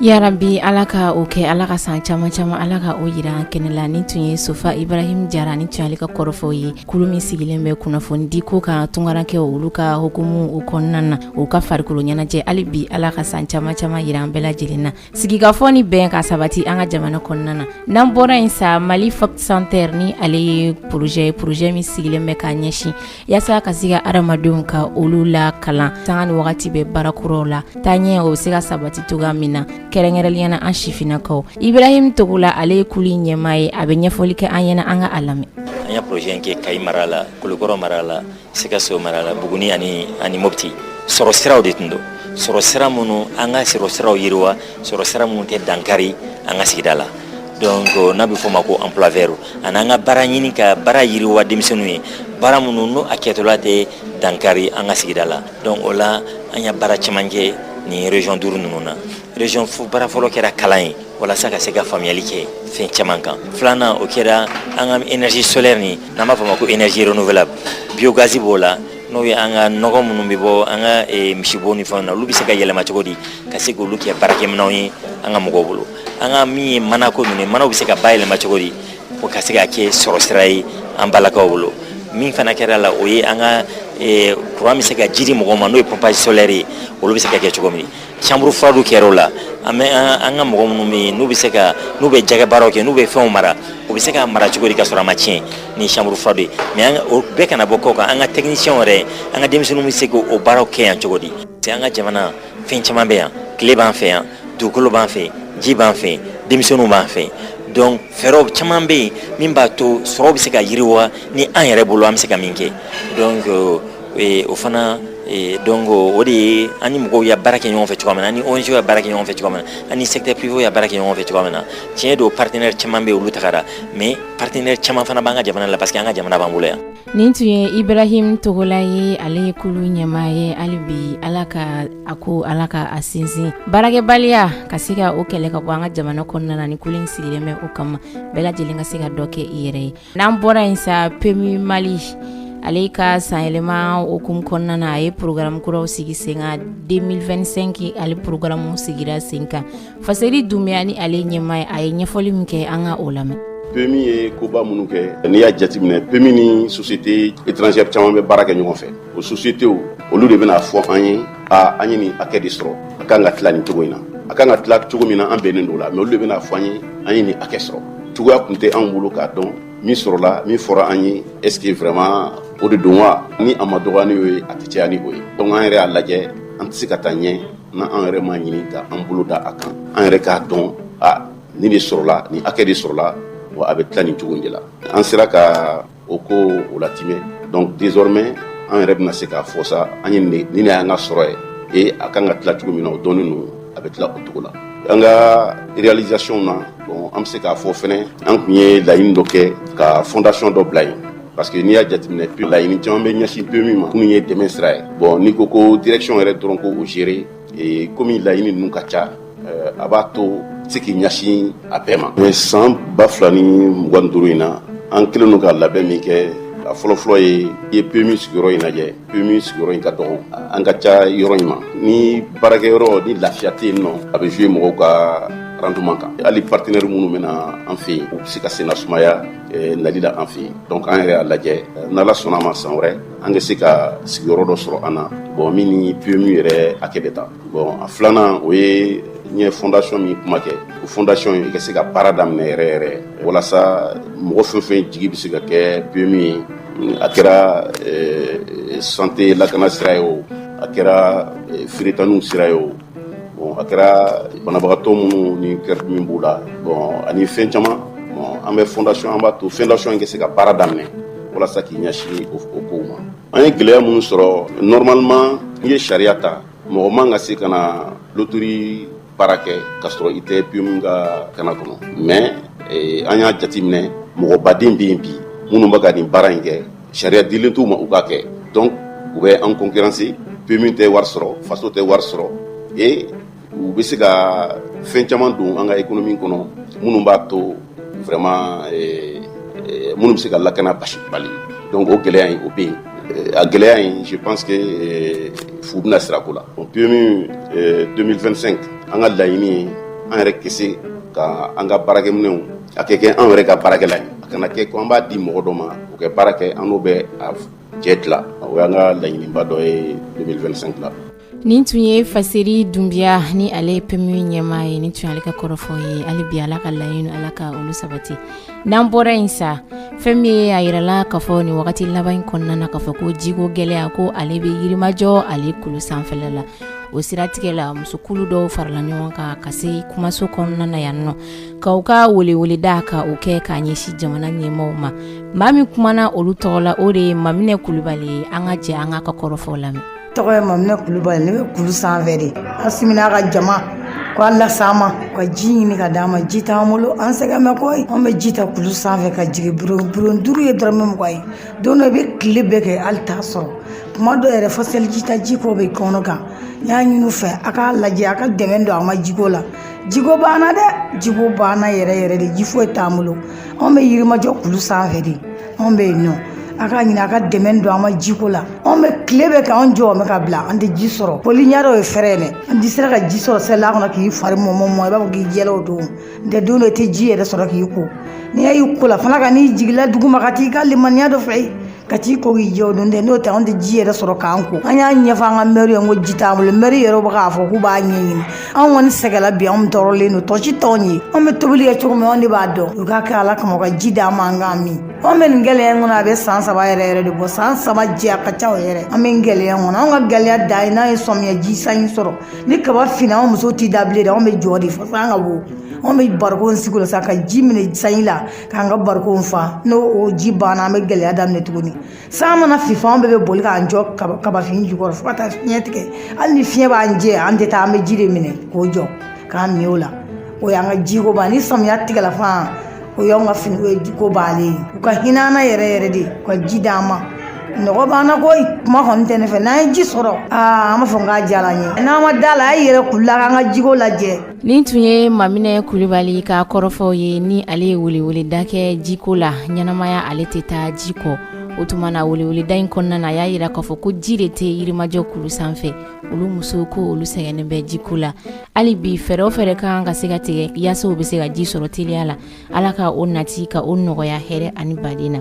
Yarabi, Ala ka o kɛ, Ala ka san caman caman, Ala ka o yira an kɛnɛ la. Nin tun ye Sofa Ibrahim Jara, ni tun y'ale ka kɔrɔfɔw ye. Kulu min sigilen bɛ kunnafoni di ko kan tungarakɛ olu ka hukumu o kɔnɔna na, u ka farikolo ɲɛnajɛ. Hali bi, Ala ka san caman caman yira an bɛɛ lajɛlen na, sigikafɔ ni bɛn ka sabati an ka jamana kɔnɔna na. N'an bɔra yen sa, Mali Fop Center, ni ale ye projet ye, projet min sigilen bɛ ka ɲɛsin yaasa ka se ka adamadenw ka olu la kalan sanga ni wagati bɛ baara kuraw la taaɲɛ, o bɛ se ka sabati cogoya min na, kɛrɛnkɛrɛnnenya na an sifinnakaw. Ibrahim Togola, ale ye kulu in ɲɛmaa ye, a bɛ ɲɛfɔli kɛ an ɲɛna, an ka a lamɛn. An ya projet in kɛ Kayi mara la, Kulukɔrɔ mara la, Sikaso mara la, Buguni ani Mopti. Sɔrɔ siraw de tun don, sɔrɔ sira minnu an ka sɔrɔ siraw yiriwa, sɔrɔ sira minnu tɛ dankari an ka sigida la. Donc n'a bɛ fɔ o ma ko emploi vert, ani an ka baara ɲini ka baara yiriwa denmisɛnninw ye, baara minnu n'o a kɛtɔla tɛ dankari an ka sigida la. Donc o la, an ya baara caman kɛ nin région duuru ninnu na. Région baara fɔlɔ kɛra kalan ye, walasa ka se ka faamuyali kɛ fɛn caman kan. Filanan, o kɛra an ka énergie solaire, ni n'an b'a fɔ o ma ko énergie renouvelable, biogaz b'o la. N'o ye an ka nɔgɔ minnu bɛ bɔ an ka misibo ni fɛnw na, olu bɛ se ka yɛlɛma cogo di ka se k'olu kɛ baarakɛminɛnw ye an ka mɔgɔw bolo? An ka min ye manako ninnu ye, manaw bɛ se ka bayɛlɛma cogo di o ka se ka kɛ sɔrɔ sira ye an balakaw bolo? Min fana kɛra la, o ye an ka kuran bɛ se ka ji di mɔgɔw ma, n'o ye pompage solaire ye, olu bɛ se ka kɛ cogo min. Chambre froide kɛra o la. An bɛ an ka mɔgɔ minnu bɛ yen, n'u bɛ se ka, n'u bɛ jɛgɛ baaraw kɛ, n'u bɛ fɛnw mara, u bɛ se ka mara cogo di ka sɔrɔ a ma tiɲɛ ni chambre froide ye? Mais o bɛɛ kana bɔ kɔ kan. An ka techniciens yɛrɛ, an ka denmisɛnninw bɛ se k'o baaraw kɛ yan cogo di? An ka jamana, fɛn caman bɛ yan. Tile b'an fɛ yan, dugukolo b'an fɛ, ji b'an fɛ, denmisɛnninw b'an fɛ. Donc fɛɛrɛw caman bɛ yen min b'a to sɔrɔ bɛ se ka yiriwa ni an yɛrɛ bolo, an bɛ se ka min kɛ. Donc o fana, donc o de ye an ni mɔgɔw ya baara kɛ ɲɔgɔn fɛ cogoya min na, an ni ONG ya baara kɛ ɲɔgɔn fɛ cogoya min na, an ni secteur privé ya baara kɛ ɲɔgɔn fɛ cogoya min na. Tiɲɛ don, partenaire caman bɛ yen, olu tagara, mais partenaire caman fana b'an ka jamana la, parce que an ka jamana b'an bolo yan. Nin tun ye Ibrahim Togola ye, ale ye kulu ɲɛmaa ye. Hali bi, Ala ka a ko, Ala ka a sinsin. Baarakɛbaliya ka se ka o kɛlɛ ka bɔ an ka jamana kɔnɔna na, ni kulu in sigilen bɛ o kama, bɛɛ lajɛlen ka se ka dɔ kɛ i yɛrɛ ye. N'an bɔra yen sa, PMU Mali, ale ka sanyɛlɛma hukumu kɔnɔna na, a ye programme kuraw sigi sen kan. 2025, ale programme sigira sen kan. Faseri Dunbiya ni ale ɲɛmaa ye, a ye ɲɛfɔli min kɛ, an ka o lamɛn. PMU ye koba minnu kɛ, n'i y'a jateminɛ, PMU ni société étrangère caman bɛ baara kɛ ɲɔgɔn fɛ. O société, olu de bɛna fɔ an ye: a an ye nin hakɛ de sɔrɔ, a kan ka tila nin cogo in na. A kan ka tila cogo min na, an bɛnnen don o la, mais olu de bɛna fɔ an ye an ye nin hakɛ sɔrɔ. Cogoya tun tɛ anw bolo k'a dɔn min sɔrɔla, min fɔra an ye, est ce que vraiment o de don wa? Ni a ma dɔgɔya ni o ye, a tɛ caya ni o ye. Donc an yɛrɛ y'a lajɛ, an tɛ se ka taa ɲɛ n'an an yɛrɛ ma ɲini ka an bolo da a kan, an yɛrɛ k'a dɔn a nin de sɔrɔla, nin hakɛ de sɔrɔla, wa a bɛ tila nin cogo in de la. An sera ka o ko o latimɛ. Donc désormais, an yɛrɛ bɛna se k'a fɔ sa, an ye nin de y'an ka sɔrɔ ye et a kan ka tila cogo min na, o dɔnnen don, a bɛ tila o cogo la. An ka réalisation na, bon, an bɛ se k'a fɔ fɛnɛ, an tun ye laɲini dɔ kɛ ka fondation dɔ bila yen, parce que n'i y'a jateminɛ, laɲini caman bɛ ɲɛsin PMU ma minnu ye dɛmɛ sira ye. Bon, n'i ko ko direction yɛrɛ dɔrɔn ko o gérer, komi laɲini ninnu ka ca, a b'a to se k'i ɲɛsin a bɛɛ ma. Mais san 2025 in na, an kɛlen don ka labɛn min kɛ, a fɔlɔfɔlɔ ye, i ye PMU sigiyɔrɔ in lajɛ, PMU sigiyɔrɔ in ka dɔgɔ, an ka ca yɔrɔ in ma. Ni baarakɛyɔrɔ ni lafiya tɛ yen nɔ, a bɛ jouer mɔgɔw ka rendement kan. Hali partenaire minnu bɛ na an fɛ yen, u bɛ se ka senna sumaya nali la an fɛ yen. Donc an yɛrɛ y'a lajɛ, n'Ala sɔnna a ma, san wɛrɛ an ka se ka sigiyɔrɔ dɔ sɔrɔ an na, bon, min ni PMU yɛrɛ hakɛ bɛ taa. Bon, a filanan, o ye n ye fondation min kuma kɛ, o fondation i ka se ka baara daminɛ yɛrɛ yɛrɛ, walasa mɔgɔ fɛn fɛn jigi bɛ se ka kɛ PMU ye, a kɛra santé lakana sira ye o, a kɛra feeretaniw sira ye o, bon, a kɛra banabagatɔ minnu ni kɛrɛ min b'u la, bon, ani fɛn caman. Bon, an bɛ fondation, an b'a to fondation in ka se ka baara daminɛ walasa k'i ɲɛsin o kow ma. An ye gɛlɛya minnu sɔrɔ, normalement, n'i ye sariya ta, mɔgɔ man ka se ka na loterie baara kɛ ka sɔrɔ i tɛ PMU ka kana kɔnɔ. Mais an y'a jateminɛ, mɔgɔbaden bɛ yen bi minnu bɛ ka nin baara in kɛ, sariya dilen t'u ma u k'a kɛ. Donc u bɛ an concurrencer, PMU tɛ wari sɔrɔ, faso tɛ wari sɔrɔ, et u bɛ se ka fɛn caman don an ka économie kɔnɔ minnu b'a to vraiment minnu bɛ se ka lakana basi bali. Donc o gɛlɛya in, o bɛ yen. A gɛlɛya in, je pense que fu bɛna sira ko la. Bon, PMU 2025, an ka laɲini ye an yɛrɛ ka se ka an ka baarakɛminɛnw a kɛ kɛ an yɛrɛ ka baarakɛla ye, a kana kɛ ko an b'a di mɔgɔ dɔ ma o kɛ baara kɛ, an n'o bɛ a jɛ tila. O y'an ka laɲiniba dɔ ye 2025 la. Nin tun ye Faseri Dunbiya ni ale ye PMU ɲɛmaa ye. Nin tun ale ka kɔrɔfɔ ye. Hali bi, Ala ka laɲini, Ala ka olu sabati. N'an bɔra yen sa, fɛn min ye a yirala k'a fɔ nin wagati laban in kɔnɔna na, k'a fɔ ko jiko gɛlɛya, ko ale bɛ Yirimajɔ ale kulu sanfɛla la. O siratigɛ la, musokulu dɔw farala ɲɔgɔn kan ka se kumaso kɔnɔna na yan nɔ, ka u ka weleweleda ka o kɛ k'a ɲɛsin jamana ɲɛmaaw ma. Maa min kumana olu tɔgɔ la, o de ye Maminɛ Kulubali ye. An ka jɛ an ka kɔrɔfɔw lamɛn. Tɔgɔ ye Maminɛ Kulubali, ne bɛ kulu sanfɛ de. Asimi n'a ka jama ko ala s'an ma ka ji ɲini ka d'an ma. Ji t'an bolo, an sɛgɛn bɛ koyi. An bɛ ji ta kulu sanfɛ ka jigin, bulon 5 ye dɔrɔmɛ 20 ye. Don dɔ i bɛ tile bɛɛ kɛ, hali t'a sɔrɔ. Kuma dɔ yɛrɛ, fo seliji ta, ji ko bɛ kɔnɔ kan. N y'a ɲini u fɛ, a k'a lajɛ, a ka dɛmɛ don an ma jiko la. Jiko banna dɛ, jiko banna yɛrɛ yɛrɛ de. Ji foyi t'an bolo. Anw bɛ Yirimajɔ kulu sanfɛ de, anw bɛ yen nɔ. A k'a ɲini a ka dɛmɛ don an ma jiko la. Anw bɛ tile bɛ k'an jɔ bɛ ka bila, an tɛ ji sɔrɔ. Koli ɲɛ dɔ ye fɛrɛ ye dɛ. An tɛ sera ka ji sɔrɔ sɛla kɔnɔ k'i fari mɔmɔ mɔ, i b'a fɔ k'i jɛla o don. N tɛ don dɔ i tɛ ji yɛrɛ sɔrɔ k'i ko. N'i y'i ko la fana ka n'i jigila dugu ma ka t'i ka limaniya dɔ fɛ yen, ka t'i ko k'i jɛ o don tɛ. N'o tɛ, anw tɛ ji yɛrɛ sɔrɔ k'an ko. An y'a ɲɛfɔ an ka mɛri ye ko ji t'an bolo. Mɛri yɛrɛ bɛ k'a fɔ k'u b'a ɲɛɲini. Anw kɔni sɛgɛnla bi, anw tɔɔrɔlen don, tɔ si t'anw ye. Anw bɛ tobili kɛ cogo min, anw de b'a dɔn. U k'a kɛ Ala kama, u ka ji d'an ma, an k'an min. Anw bɛ nin gɛlɛya in kɔnɔ, a bɛ san 3 yɛrɛ yɛrɛ de bɔ. San 3 jɛ, a ka ca o yɛrɛ. An bɛ nin gɛlɛya in kɔnɔ. Anw ka gɛlɛya dan ye n'an ye sɔmiya ji sanji sɔrɔ. Ni kaba finna, anw musow t'i da bilen dɛ, anw bɛ jɔ de fo san ka bɔ. Anw bɛ barikon sigi o la sa ka ji minɛ sanji la k'an ka barikon fa. N'o o ji banna, an bɛ gɛlɛya daminɛ tuguni. San mana fin, an bɛɛ bɛ boli k'an jɔ kabafin jukɔrɔ fo ka taa fiɲɛ tigɛ. Hali ni fiɲɛ b'an jɛ, an tɛ taa, an bɛ ji de minɛ k'o jɔ k'an min o la. O y'an ka jiko ban. Ni samiya tigɛla fan, o y'anw ka fini ko bannen ye. U ka hinɛ an na yɛrɛ yɛrɛ de, u ka ji d'an ma. Nɔgɔ b'an na koyi, kuma kɔni tɛ ne fɛ. N'an ye ji sɔrɔ, aa, an b'a fɔ k'a diyara an ye. N'an ma da la, a ye yɛrɛ kulu la k'an ka jiko lajɛ. Nin tun ye Maminɛ Kulibali ka kɔrɔfɔw ye, ni ale ye weleweleda kɛ jiko la. Ɲɛnamaya ale tɛ taa ji kɔ. O tuma na, weleweleda in kɔnɔna na, a y'a jira k'a fɔ ko ji de tɛ Yirimajɔ kulu sanfɛ. Olu musow ko olu sɛgɛnnen bɛ jiko la. Hali bi, fɛɛrɛ o fɛɛrɛ ka kan ka se ka tigɛ yaasa u bɛ se ka ji sɔrɔ teliya la, Ala ka o nati ka o nɔgɔya hɛrɛ ani baden na.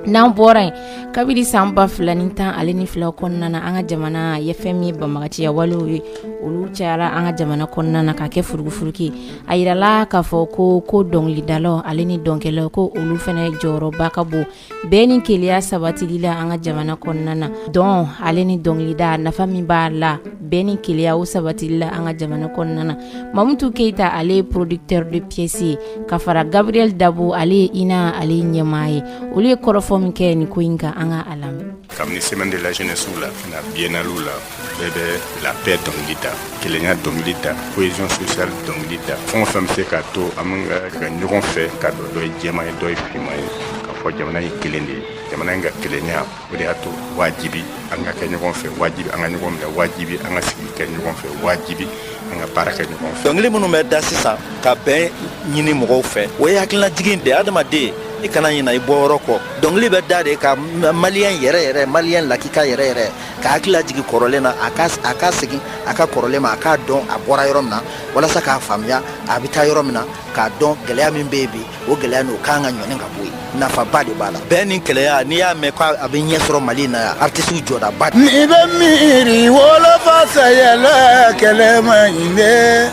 N'an bɔra yen, kabini san 2012 kɔnɔna na, an ka jamana ye fɛn min ye, banbaganciya walew ye, olu cayara an ka jamana kɔnɔna na ka kɛ furugufurugu. A yirala k'a fɔ ko dɔnkilidalaw ale ni dɔnkɛlaw, ko olu fana jɔyɔrɔba ka bon bɛn ni kelenya sabatili la an ka jamana kɔnɔna na. Dɔn ale ni dɔnkilida, nafa min b'a la bɛn ni kelenya o sabatili la an ka jamana kɔnɔna na. Mamutu Keyita, ale ye producteur de pièce ye, ka fara Gabriel Dabo, ale ye INA ale ɲɛmaa ye. Olu ye kɔrɔfɔ min kɛ nin ko in kan, an ka a lamɛn. Kabini semaine de la jeunesse la ka na biennale la, bɛɛ bɛ la paix dɔnkili da, kelenya dɔnkili da, cohésion sociale dɔnkili da, fɛn o fɛn bɛ se k'a to an bɛ ka ɲɔgɔn fɛ, ka dɔn dɔ ye jɛman ye, dɔ ye finman ye, k'a fɔ jamana ye kelen de ye. Jamana in ka kelenya, o de y'a to wajibi an ka kɛ ɲɔgɔn fɛ, wajibi an ka ɲɔgɔn minɛ, wajibi an ka sigi kɛ ɲɔgɔn fɛ, wajibi an ka baara kɛ ɲɔgɔn fɛ. Dɔnkili minnu bɛ da sisan ka bɛn ɲini mɔgɔw fɛ, o ye hakililajigin de ye. Adamaden, i kana ɲina i bɔyɔrɔ kɔ. Dɔnkili bɛ da de ka maliyɛn yɛrɛ yɛrɛ, maliyɛn lakika yɛrɛ yɛrɛ, ka hakili lajigin kɔrɔlen na, a ka segin a ka kɔrɔlen ma, a k'a dɔn a bɔra yɔrɔ min na, walasa k'a faamuya a bɛ taa yɔrɔ min na, k'a dɔn gɛlɛya min bɛ yen bi, o gɛlɛya n'o kan ka ɲɔni ka bɔ yen. Nafaba de b'a la. Bɛn ni kelenya, n'i y'a mɛn ko a bɛ ɲɛ sɔrɔ Mali in na yan, artisiw jɔdaba. N'i bɛ miiri wolofa sayala, kɛlɛ man ɲi dɛ,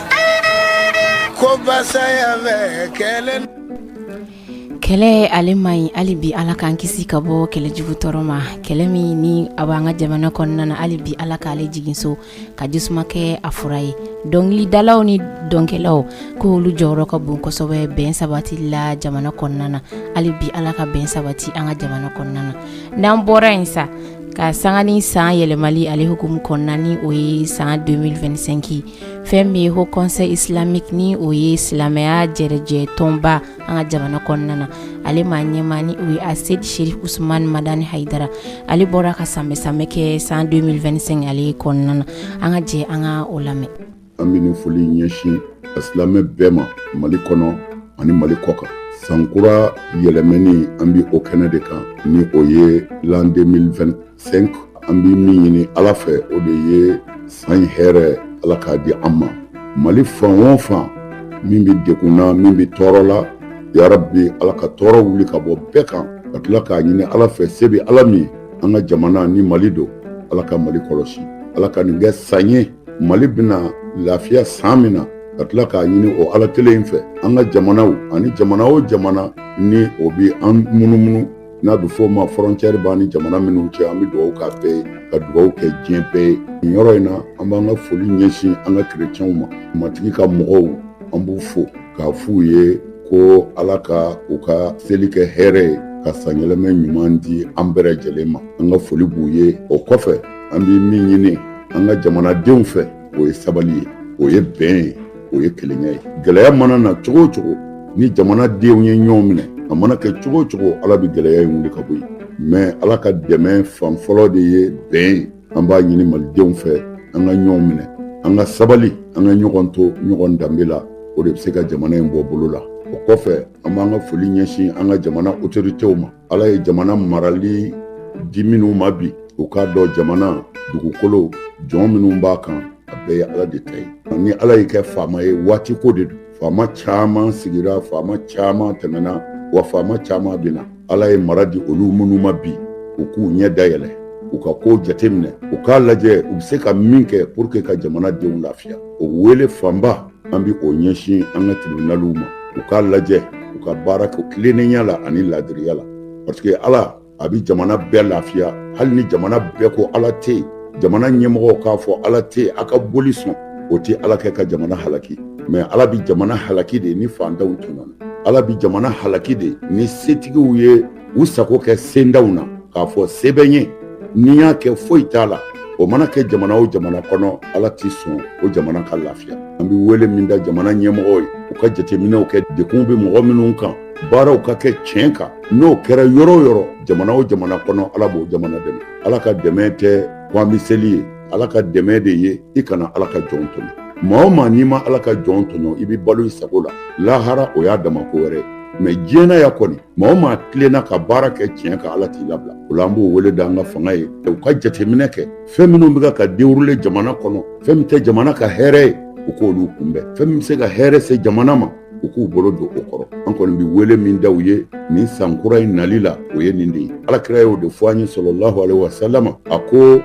ko basaya bɛ kɛlɛ. Kɛlɛ ale man ɲi. Hali bi, Ala k'an kisi ka bɔ kɛlɛjugu tɔɔrɔ ma. Kɛlɛ min ni a b'an ka jamana kɔnɔna na, hali bi Ala k'ale jigin so ka jisuma kɛ a fura ye. Dɔnkilidalaw ni dɔnkɛlaw, ko olu jɔyɔrɔ ka bon kosɛbɛ bɛn sabati la jamana kɔnɔna na. Hali bi, Ala ka bɛn sabati an ka jamana kɔnɔna na. N'an bɔra yen sa, ka sanga ni san yɛlɛmali ale hukumu kɔnɔna, ni o ye san 2025, fɛn min ye Haut Conseil islamique, ni o ye silamɛya jɛrɛjɛ tɔnba an ka jamana kɔnɔna na, ale maa ɲɛmaa, ni o ye Aseyidi Sherif Usumani Madani Hayidara, ale bɔra ka sanbɛ sanbɛ kɛ san 2025 ale kɔnɔna na. An ka jɛ an ka o lamɛn. An bɛ nin foli ɲɛsin silamɛ bɛɛ ma Mali kɔnɔ ani Mali kɔ kan. Sankura yɛlɛmɛni, an bɛ o kɛnɛ de kan, ni o ye l'an 2025. An bɛ min ɲini Ala fɛ, o de ye san hɛrɛ, Ala k'a di an ma. Mali fan o fan, min bɛ degun na, min bɛ tɔɔrɔ la, yarabi, Ala ka tɔɔrɔ wuli ka bɔ bɛɛ kan. Ka tila k'a ɲini Ala fɛ, se bɛ Ala min, an ka jamana ni Mali don, Ala ka Mali kɔlɔsi, Ala ka nin kɛ san ye Mali bɛna lafiya san min na. Ka tila k'a ɲini o Ala kelen in fɛ, an ka jamanaw ani jamana o jamana ni o bɛ an munumunu, n'a bɛ fɔ o ma frontière b'an ni jamana minnu cɛ, an bɛ dugawu k'a bɛɛ ye, ka dugawu kɛ diɲɛ bɛɛ ye. Nin yɔrɔ in na, an b'an ka foli ɲɛsin an ka kerecɛnw ma, Matigi ka mɔgɔw. An b'u fo k'a f'u ye ko Ala ka u ka seli kɛ hɛrɛ ye, ka sanyɛlɛmɛ ɲuman di an bɛɛ lajɛlen ma. An ka foli b'u ye. O kɔfɛ, an bɛ min ɲini an ka jamanadenw fɛ, o ye sabali ye, o ye bɛn ye, o ye kelenya ye. Gɛlɛya mana na cogo o cogo, ni jamanadenw ye ɲɔgɔn minɛ, a mana kɛ cogo o cogo, Ala bɛ gɛlɛya in wuli ka bɔ yen. Mais Ala ka dɛmɛ fan fɔlɔ de ye bɛn ye. An b'a ɲini malidenw fɛ, an ka ɲɔgɔn minɛ, an ka sabali, an ka ɲɔgɔn to ɲɔgɔn danbe la. O de bɛ se ka jamana in bɔ bolo la. O kɔfɛ, an b'an ka foli ɲɛsin an ka jamana autoritéw ma. Ala ye jamana marali di minnu ma bi, u k'a dɔn jamana dugukolo, jɔn minnu b'a kan, a bɛɛ ye Ala de ta ye. Ni Ala y'i kɛ faama ye, waati ko de don. Faama caman sigira, faama caman tɛmɛna, wa faama caman bɛ na. Ala ye mara di olu minnu ma bi, u k'u ɲɛ dayɛlɛ, u ka kow jateminɛ, u k'a lajɛ u bɛ se ka min kɛ pour que ka jamana denw lafiya. O wele fanba, an bɛ o ɲɛsin an ka tribunaliw ma, u k'a lajɛ u ka baara kɛ tilennenya la ani laadiriya la, parce que Ala a bɛ jamana bɛɛ lafiya. Hali ni jamana bɛɛ ko Ala tɛ yen, jamana ɲɛmɔgɔw k'a fɔ Ala tɛ yen, a ka boli sɔn, o tɛ Ala kɛ ka jamana halaki. Mais Ala bɛ jamana halaki de ni fantanw tɔɲɔna. Ala bɛ jamana halaki de ni setigiw ye u sago kɛ sendanw na, k'a fɔ se bɛ n ye, ni y'a kɛ foyi t'a la. O mana kɛ jamana o jamana kɔnɔ, Ala t'i sɔn o jamana ka lafiya. An bɛ wele min da jamana ɲɛmɔgɔw ye, u ka jateminɛw kɛ, degun bɛ mɔgɔ minnu kan, baaraw ka kɛ tiɲɛ kan. N'o kɛra yɔrɔ o yɔrɔ, jamana o jamana kɔnɔ, Ala b'o jamana dɛmɛ. Ala ka dɛmɛ tɛ ko an bɛ seli ye. Ala ka dɛmɛ de ye i kana Ala ka jɔn tɔɲɔ. Maa o maa, n'i ma Ala ka jɔn tɔɲɔ, i bɛ balo i sago la. Lahara, o y'a dama ko wɛrɛ ye. Mais diɲɛ na ya kɔni, maa o maa tilenna ka baara kɛ tiɲɛ kan, Ala t'i labila. O la, an b'o wele da an ka fanga ye, u ka jateminɛ kɛ fɛn minnu bɛ ka dérouler jamana kɔnɔ. Fɛn min tɛ jamana ka hɛrɛ ye, u k'olu kunbɛn. Fɛn min bɛ se ka hɛrɛ se jamana ma, u k'u bolo don o kɔrɔ. An kɔni bɛ wele min da u ye nin san kura in nali la, o ye nin de ye. Ala kira y'o de fɔ an ye, sɔlɔlahu alaihi wasallam. A ko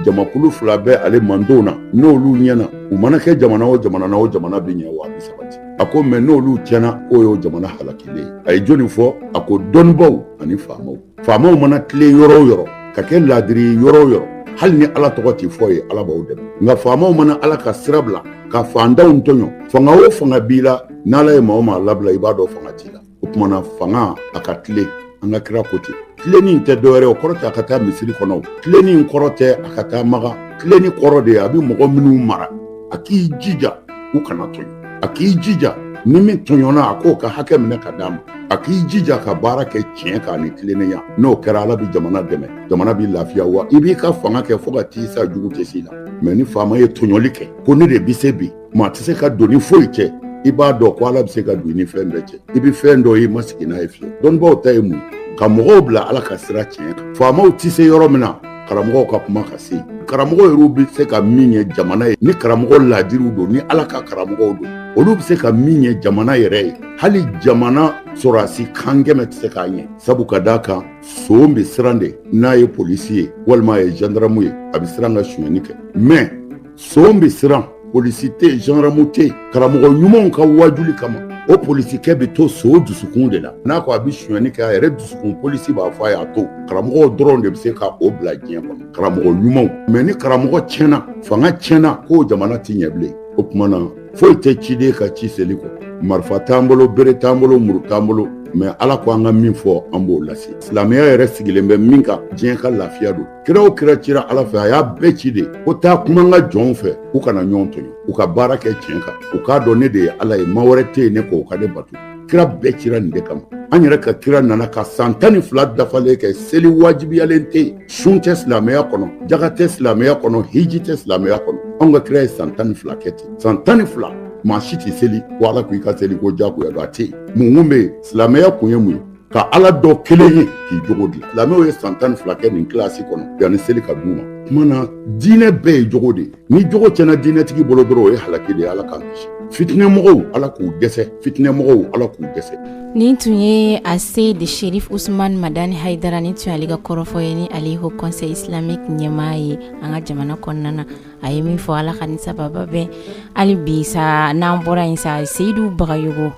jamakulu fila bɛ ale mandenw na, n'olu ɲɛna, u mana kɛ jamana o jamana na, o jamana bɛ ɲɛ wa a bɛ sabati. A ko mais n'olu tiɲɛna, k'o y'o jamana halakilen ye. A ye jɔnni fɔ? A ko dɔnnibaw ani faamaw. Faamaw mana tilen yɔrɔ o yɔrɔ, ka kɛ laadiri yɔrɔ o yɔrɔ, hali ni Ala tɔgɔ tɛ fɔ ye, Ala b'aw dɛmɛ. Nka faamaw mana Ala ka sira bila ka fantanw tɔɲɔ, fanga o fanga b'i la, n'Ala ye maa o maa labila, i b'a dɔn fanga t'i la. O tuma na, fanga a ka tilen. An ka kira ko ten. Tilenni tɛ dɔwɛrɛ, o kɔrɔ tɛ a ka taa misiri kɔnɔ. Tilenni kɔrɔ tɛ a ka taa Maga. Tilenni kɔrɔ de ye a bɛ mɔgɔ minnu mara, a k'i jija u kana tɔɲɔ. A k'i jija ni min tɔɲɔna, a k'o ka hakɛ minɛ ka d'a ma. A k'i jija ka baara kɛ tiɲɛ kan ni tilennenya. N'o kɛra, Ala bɛ jamana dɛmɛ, jamana bɛ lafiya, wa i b'i ka fanga kɛ fo ka t'i sa, jugu tɛ s'i la. Mais ni faama ye tɔɲɔli kɛ ko ne de bɛ se bi, maa tɛ se ka don ni foyi cɛ, i b'a dɔn ko Ala bɛ se ka don ni fɛn bɛɛ cɛ. I bɛ fɛn dɔ ye, i ma sigi n'a ye fiyewu. Dɔnnibaaw ta ye mun ye? Ka mɔgɔw bila Ala ka sira tiɲɛ kan. Faamaw tɛ se yɔrɔ min na, karamɔgɔw ka kuma ka se. Karamɔgɔ yɛrɛw bɛ se ka min ɲɛ jamana ye, ni karamɔgɔ laadiriw don, ni Ala ka karamɔgɔw don, olu bɛ se ka min ɲɛ jamana yɛrɛ ye, hali jamana sɔrɔdasi kan 100 tɛ se k'a ɲɛ. Sabu ka d'a kan, son bɛ siran de n'a ye polisi ye walima a ye gendarme ye, a bɛ siran ka sonyɛni kɛ. Mais son bɛ siran, polisi tɛ yen, gendarme tɛ yen. Karamɔgɔ ɲumanw ka wajuli kama, o polisikɛ bɛ to so dusukun de la. N'a ko a bɛ sonyɛni kɛ, a yɛrɛ dusukun polisi b'a fɔ a ye a to. Karamɔgɔw dɔrɔn de bɛ se ka o bila diɲɛ kɔnɔ, karamɔgɔ ɲumanw. Mais ni karamɔgɔ tiɲɛna, fanga tiɲɛna, k'o jamana ti ɲɛ bilen. O tuma na, foyi tɛ ciden ka ci seli kɔ. Marifa t'an bolo, bere t'an bolo, muru t'an bolo, mais Ala ko an ka min fɔ, an b'o lase. Silamɛya yɛrɛ sigilen bɛ min kan, diɲɛ ka lafiya don. Kira o kira cira Ala fɛ, a y'a bɛɛ ci de ko taa kuma n ka jɔnw fɛ, u kana ɲɔgɔn tɔɲɔ, u ka baara kɛ tiɲɛ kan, u k'a dɔn ne de ye Ala ye, ma wɛrɛ tɛ yen ne kɔ, u ka ne bato. Kira bɛɛ cira nin de kama. An yɛrɛ ka kira nana ka san 12 dafalen kɛ, seli wajibiyalen tɛ yen, sun tɛ silamɛya kɔnɔ, jaga tɛ silamɛya kɔnɔ, hiji tɛ silamɛya kɔnɔ. Anw ka kira ye san 12 kɛ ten. San 12, maa si tɛ seli ko Ala ko i ka seli ko jagoya don, a tɛ yen. Mun kun bɛ yen? Silamɛya kun ye mun ye? Ka Ala dɔ kelen ye k'i jogo dilan. Silamɛw ye san 12 kɛ nin kilasi kɔnɔ yanni seli ka d'u ma. Tuma na, diinɛ bɛɛ ye jogo de ye. Ni jogo tiɲɛna diinɛtigi bolo dɔrɔn, o ye halaki de ye. Ala k'an kisi fitinɛmɔgɔw, Ala k'u dɛsɛ. Fitinɛmɔgɔw, Ala k'u dɛsɛ. Nin tun ye Aseyidi Sherif Usman Madani Hayidara. Nin tun ale ka kɔrɔfɔ ye, ni ale Haut Conseil islamique ɲɛmaa ye an ka jamana kɔnɔna na. A ye min fɔ, Ala ka ni sababa bɛn. Hali bi sa, n'an bɔra yen sa, Seyidu Bagayogo,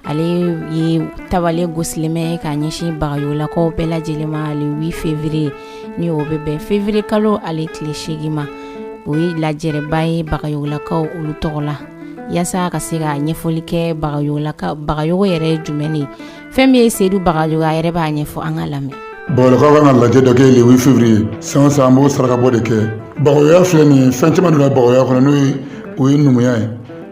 ale ye tabale gosilen bɛ ka ɲɛsin bagayolakaw bɛɛ lajɛlen ma le 8 février, ni o bɛ bɛn février kalo ale tile 8 ma. O ye lajɛrɛba ye bagayolakaw olu tɔgɔ la, yaasa ka se ka ɲɛfɔli kɛ bagayolaka, bagayogo yɛrɛ ye jumɛn ye. Fɛn min ye Seyidu Bagayogo, a yɛrɛ b'a ɲɛfɔ, an ka lamɛn. Bagayolakaw kan ka lajɛ dɔ kɛ le 8 février. San o san, an b'o sarakabɔ de kɛ. Bagayoya filɛ nin ye, fɛn caman donna bagayoya kɔnɔ, n'o ye o ye numuya ye.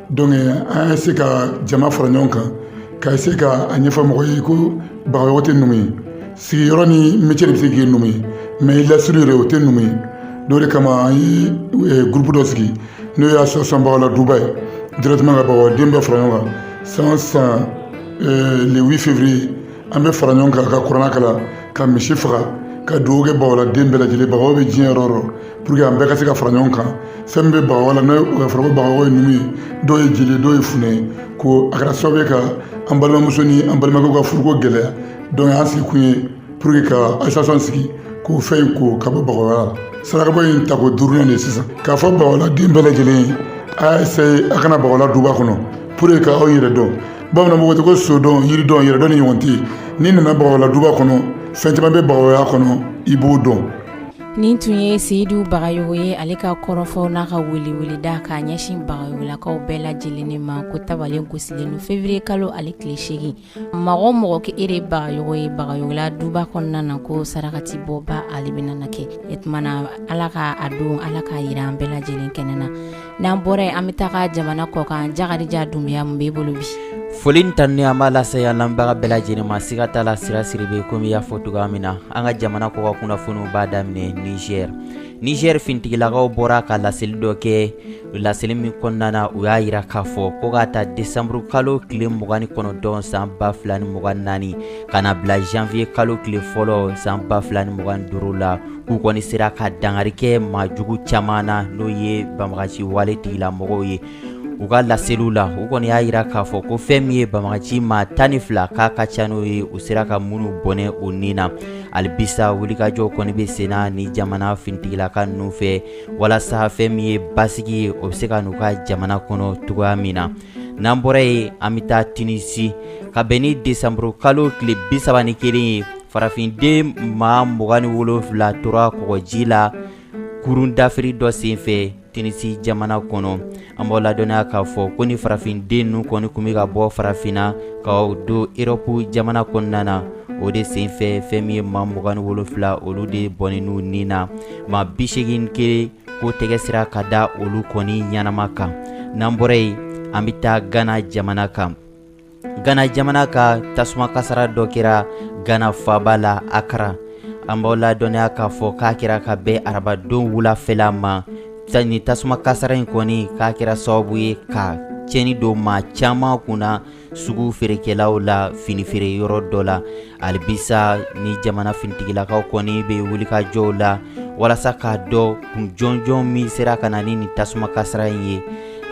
Donc an ye se ka jama fara ɲɔgɔn kan ka se ka a ɲɛfɔ mɔgɔ ye ko bagayogo tɛ numu ye. Sigiyɔrɔ ni métier de bɛ se k'i numu ye, mais i lasiri yɛrɛ, o tɛ numu ye. O de kama an ye groupe dɔ sigi, n'o ye association Bagayola Duba ye, directement ka bagayoden bɛɛ fara ɲɔgɔn kan san o san. Le 8 février, an bɛ fara ɲɔgɔn kan ka kuranɛ kalan, ka misi faga, ka dugawu kɛ Bawala den bɛɛ lajɛlen. Bagayogo bɛ diɲɛ yɔrɔ o yɔrɔ, pour que an bɛɛ ka se ka fara ɲɔgɔn kan. Fɛn min bɛ Bagayogo la, n'o ye fɔra ko Bagayogo ye numu ye, dɔw ye jeli ye, dɔw ye funɛ ye, ko a kɛra sababu ye ka an balimamuso ni an balimakɛw ka furuko gɛlɛya. Donc an sigi kun ye pour que ka association sigi k'o fɛn in ko ka bɔ Bagayogo la. Sarakabɔ in tako duurunan de sisan. K'a fɔ Bawala den bɛɛ lajɛlen ye, a y'a essayer a ka na Bawala duba kɔnɔ pour que ka aw yɛrɛ dɔn. Bamananw ko ten ko so dɔn, yiri dɔn, yɛrɛ dɔn ni ɲɔgɔn tɛ yen. N'i nana Bawala duba kɔnɔ, fɛn caman bɛ Bagayogoya kɔnɔ, i b'o dɔn. Nin tun ye Seyidu Bagayogo ye, ale ka kɔrɔfɔw n'a ka weleweleda k'a ɲɛsin Bagayogolakaw bɛɛ lajɛlen ma ko tabalen gosilen don février kalo ale tile 8. Mɔgɔ o mɔgɔ ko e de ye Bagayogo ye Bagayogola duba kɔnɔna na, ko sarakati bɔba ale bɛna na kɛ. E tuma na, Ala ka a don, Ala k'a yira an bɛɛ lajɛlen kɛnɛ na. N'an bɔra yen, an bɛ taga jamana kɔkan. Jakarija Dunbiya, mun b'e bolo bi? Foli ni tanuni, an b'a lase an lamɛnbaga bɛɛ lajɛlen ma. Siga t'a la, Sira Sidibe, komi i y'a fɔ cogoya min na, an ka jamana kɔkan kunnafoniw b'a daminɛ Niger. Niger finitigilakaw bɔra ka laseli dɔ kɛ, laseli min kɔnɔna na, u y'a yira k'a fɔ ko k'a ta desanburu kalo tile 29 san 2024 ka na bila janvier kalo tile fɔlɔ san 2025 la, k'u kɔni sera ka dankari kɛ maa jugu caman na, n'o ye banbagaci wale tigilamɔgɔw ye. U ka laseliw la, u kɔni y'a yira k'a fɔ ko fɛn min ye banbagaci maa 12 k'a ka ca n'o ye, u sera ka minnu bɔnɛ u ni na. Alibisa wulikajɔw kɔni bɛ senna ni jamana finitigilaka ninnu fɛ, walasa fɛn min ye basigi ye, o bɛ se ka n'u ka jamana kɔnɔ cogoya min na. N'an bɔra yen, an bɛ taa Tunisi. Ka bɛn ni desanburu kalo tile 31 ye, farafinden maa 27 tora kɔgɔji la kurun dafiri dɔ senfɛ Tunisi jamana kɔnɔ. An b'aw ladɔnniya k'a fɔ ko ni farafinden ninnu kɔni tun bɛ ka bɔ farafinna ka don Erɔpu jamana kɔnɔna na, o de senfɛ fɛn min ye maa 27, olu de bɔnɛn'u ni na. Maa 81 ko tɛgɛ sera ka da olu kɔni ɲɛnama kan. N'an bɔra yen, an bɛ taa Gana jamana kan. Gana jamana ka tasuma kasara dɔ kɛra Gana faaba la Akara. An b'aw ladɔnniya k'a fɔ k'a kɛra ka bɛn arabadon wulafɛla ma. Ni tasuma kasara in kɔni k'a kɛra sababu ye ka tiɲɛni don maa caman kunna sugu feerekɛlaw la fini feere yɔrɔ dɔ la. Alibisa ni jamana finitigilakaw kɔni bɛ wulikajɔw la walasa k'a dɔn kun jɔnjɔn min sera ka na ni nin tasuma kasara in ye.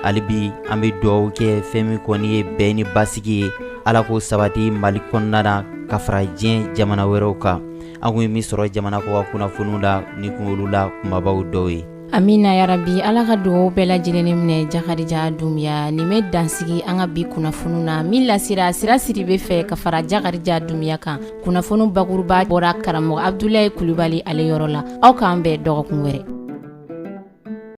Halibi an bɛ dugawu kɛ fɛn min kɔni ye bɛn ni basigi ye, Ala k'o sabati Mali kɔnɔna na ka fara diɲɛ jamana wɛrɛw kan. An kun ye min sɔrɔ jamana kɔkan kunnafoniw la, nin kun olu la kunbabaw dɔw ye. Amina yarabi, Ala ka dugawu bɛɛ lajɛlen minɛ. Jakarija Dunbiya, nin bɛ dansigi an ka bi kunnafoniw na min lasera Sira Sidibe fɛ ka fara Jakarija Dunbiya kan. Kunnafoni bakuruba bɔra karamɔgɔ Abudulayi Kulubali ale yɔrɔ la. Aw k'an bɛn dɔgɔkun wɛrɛ.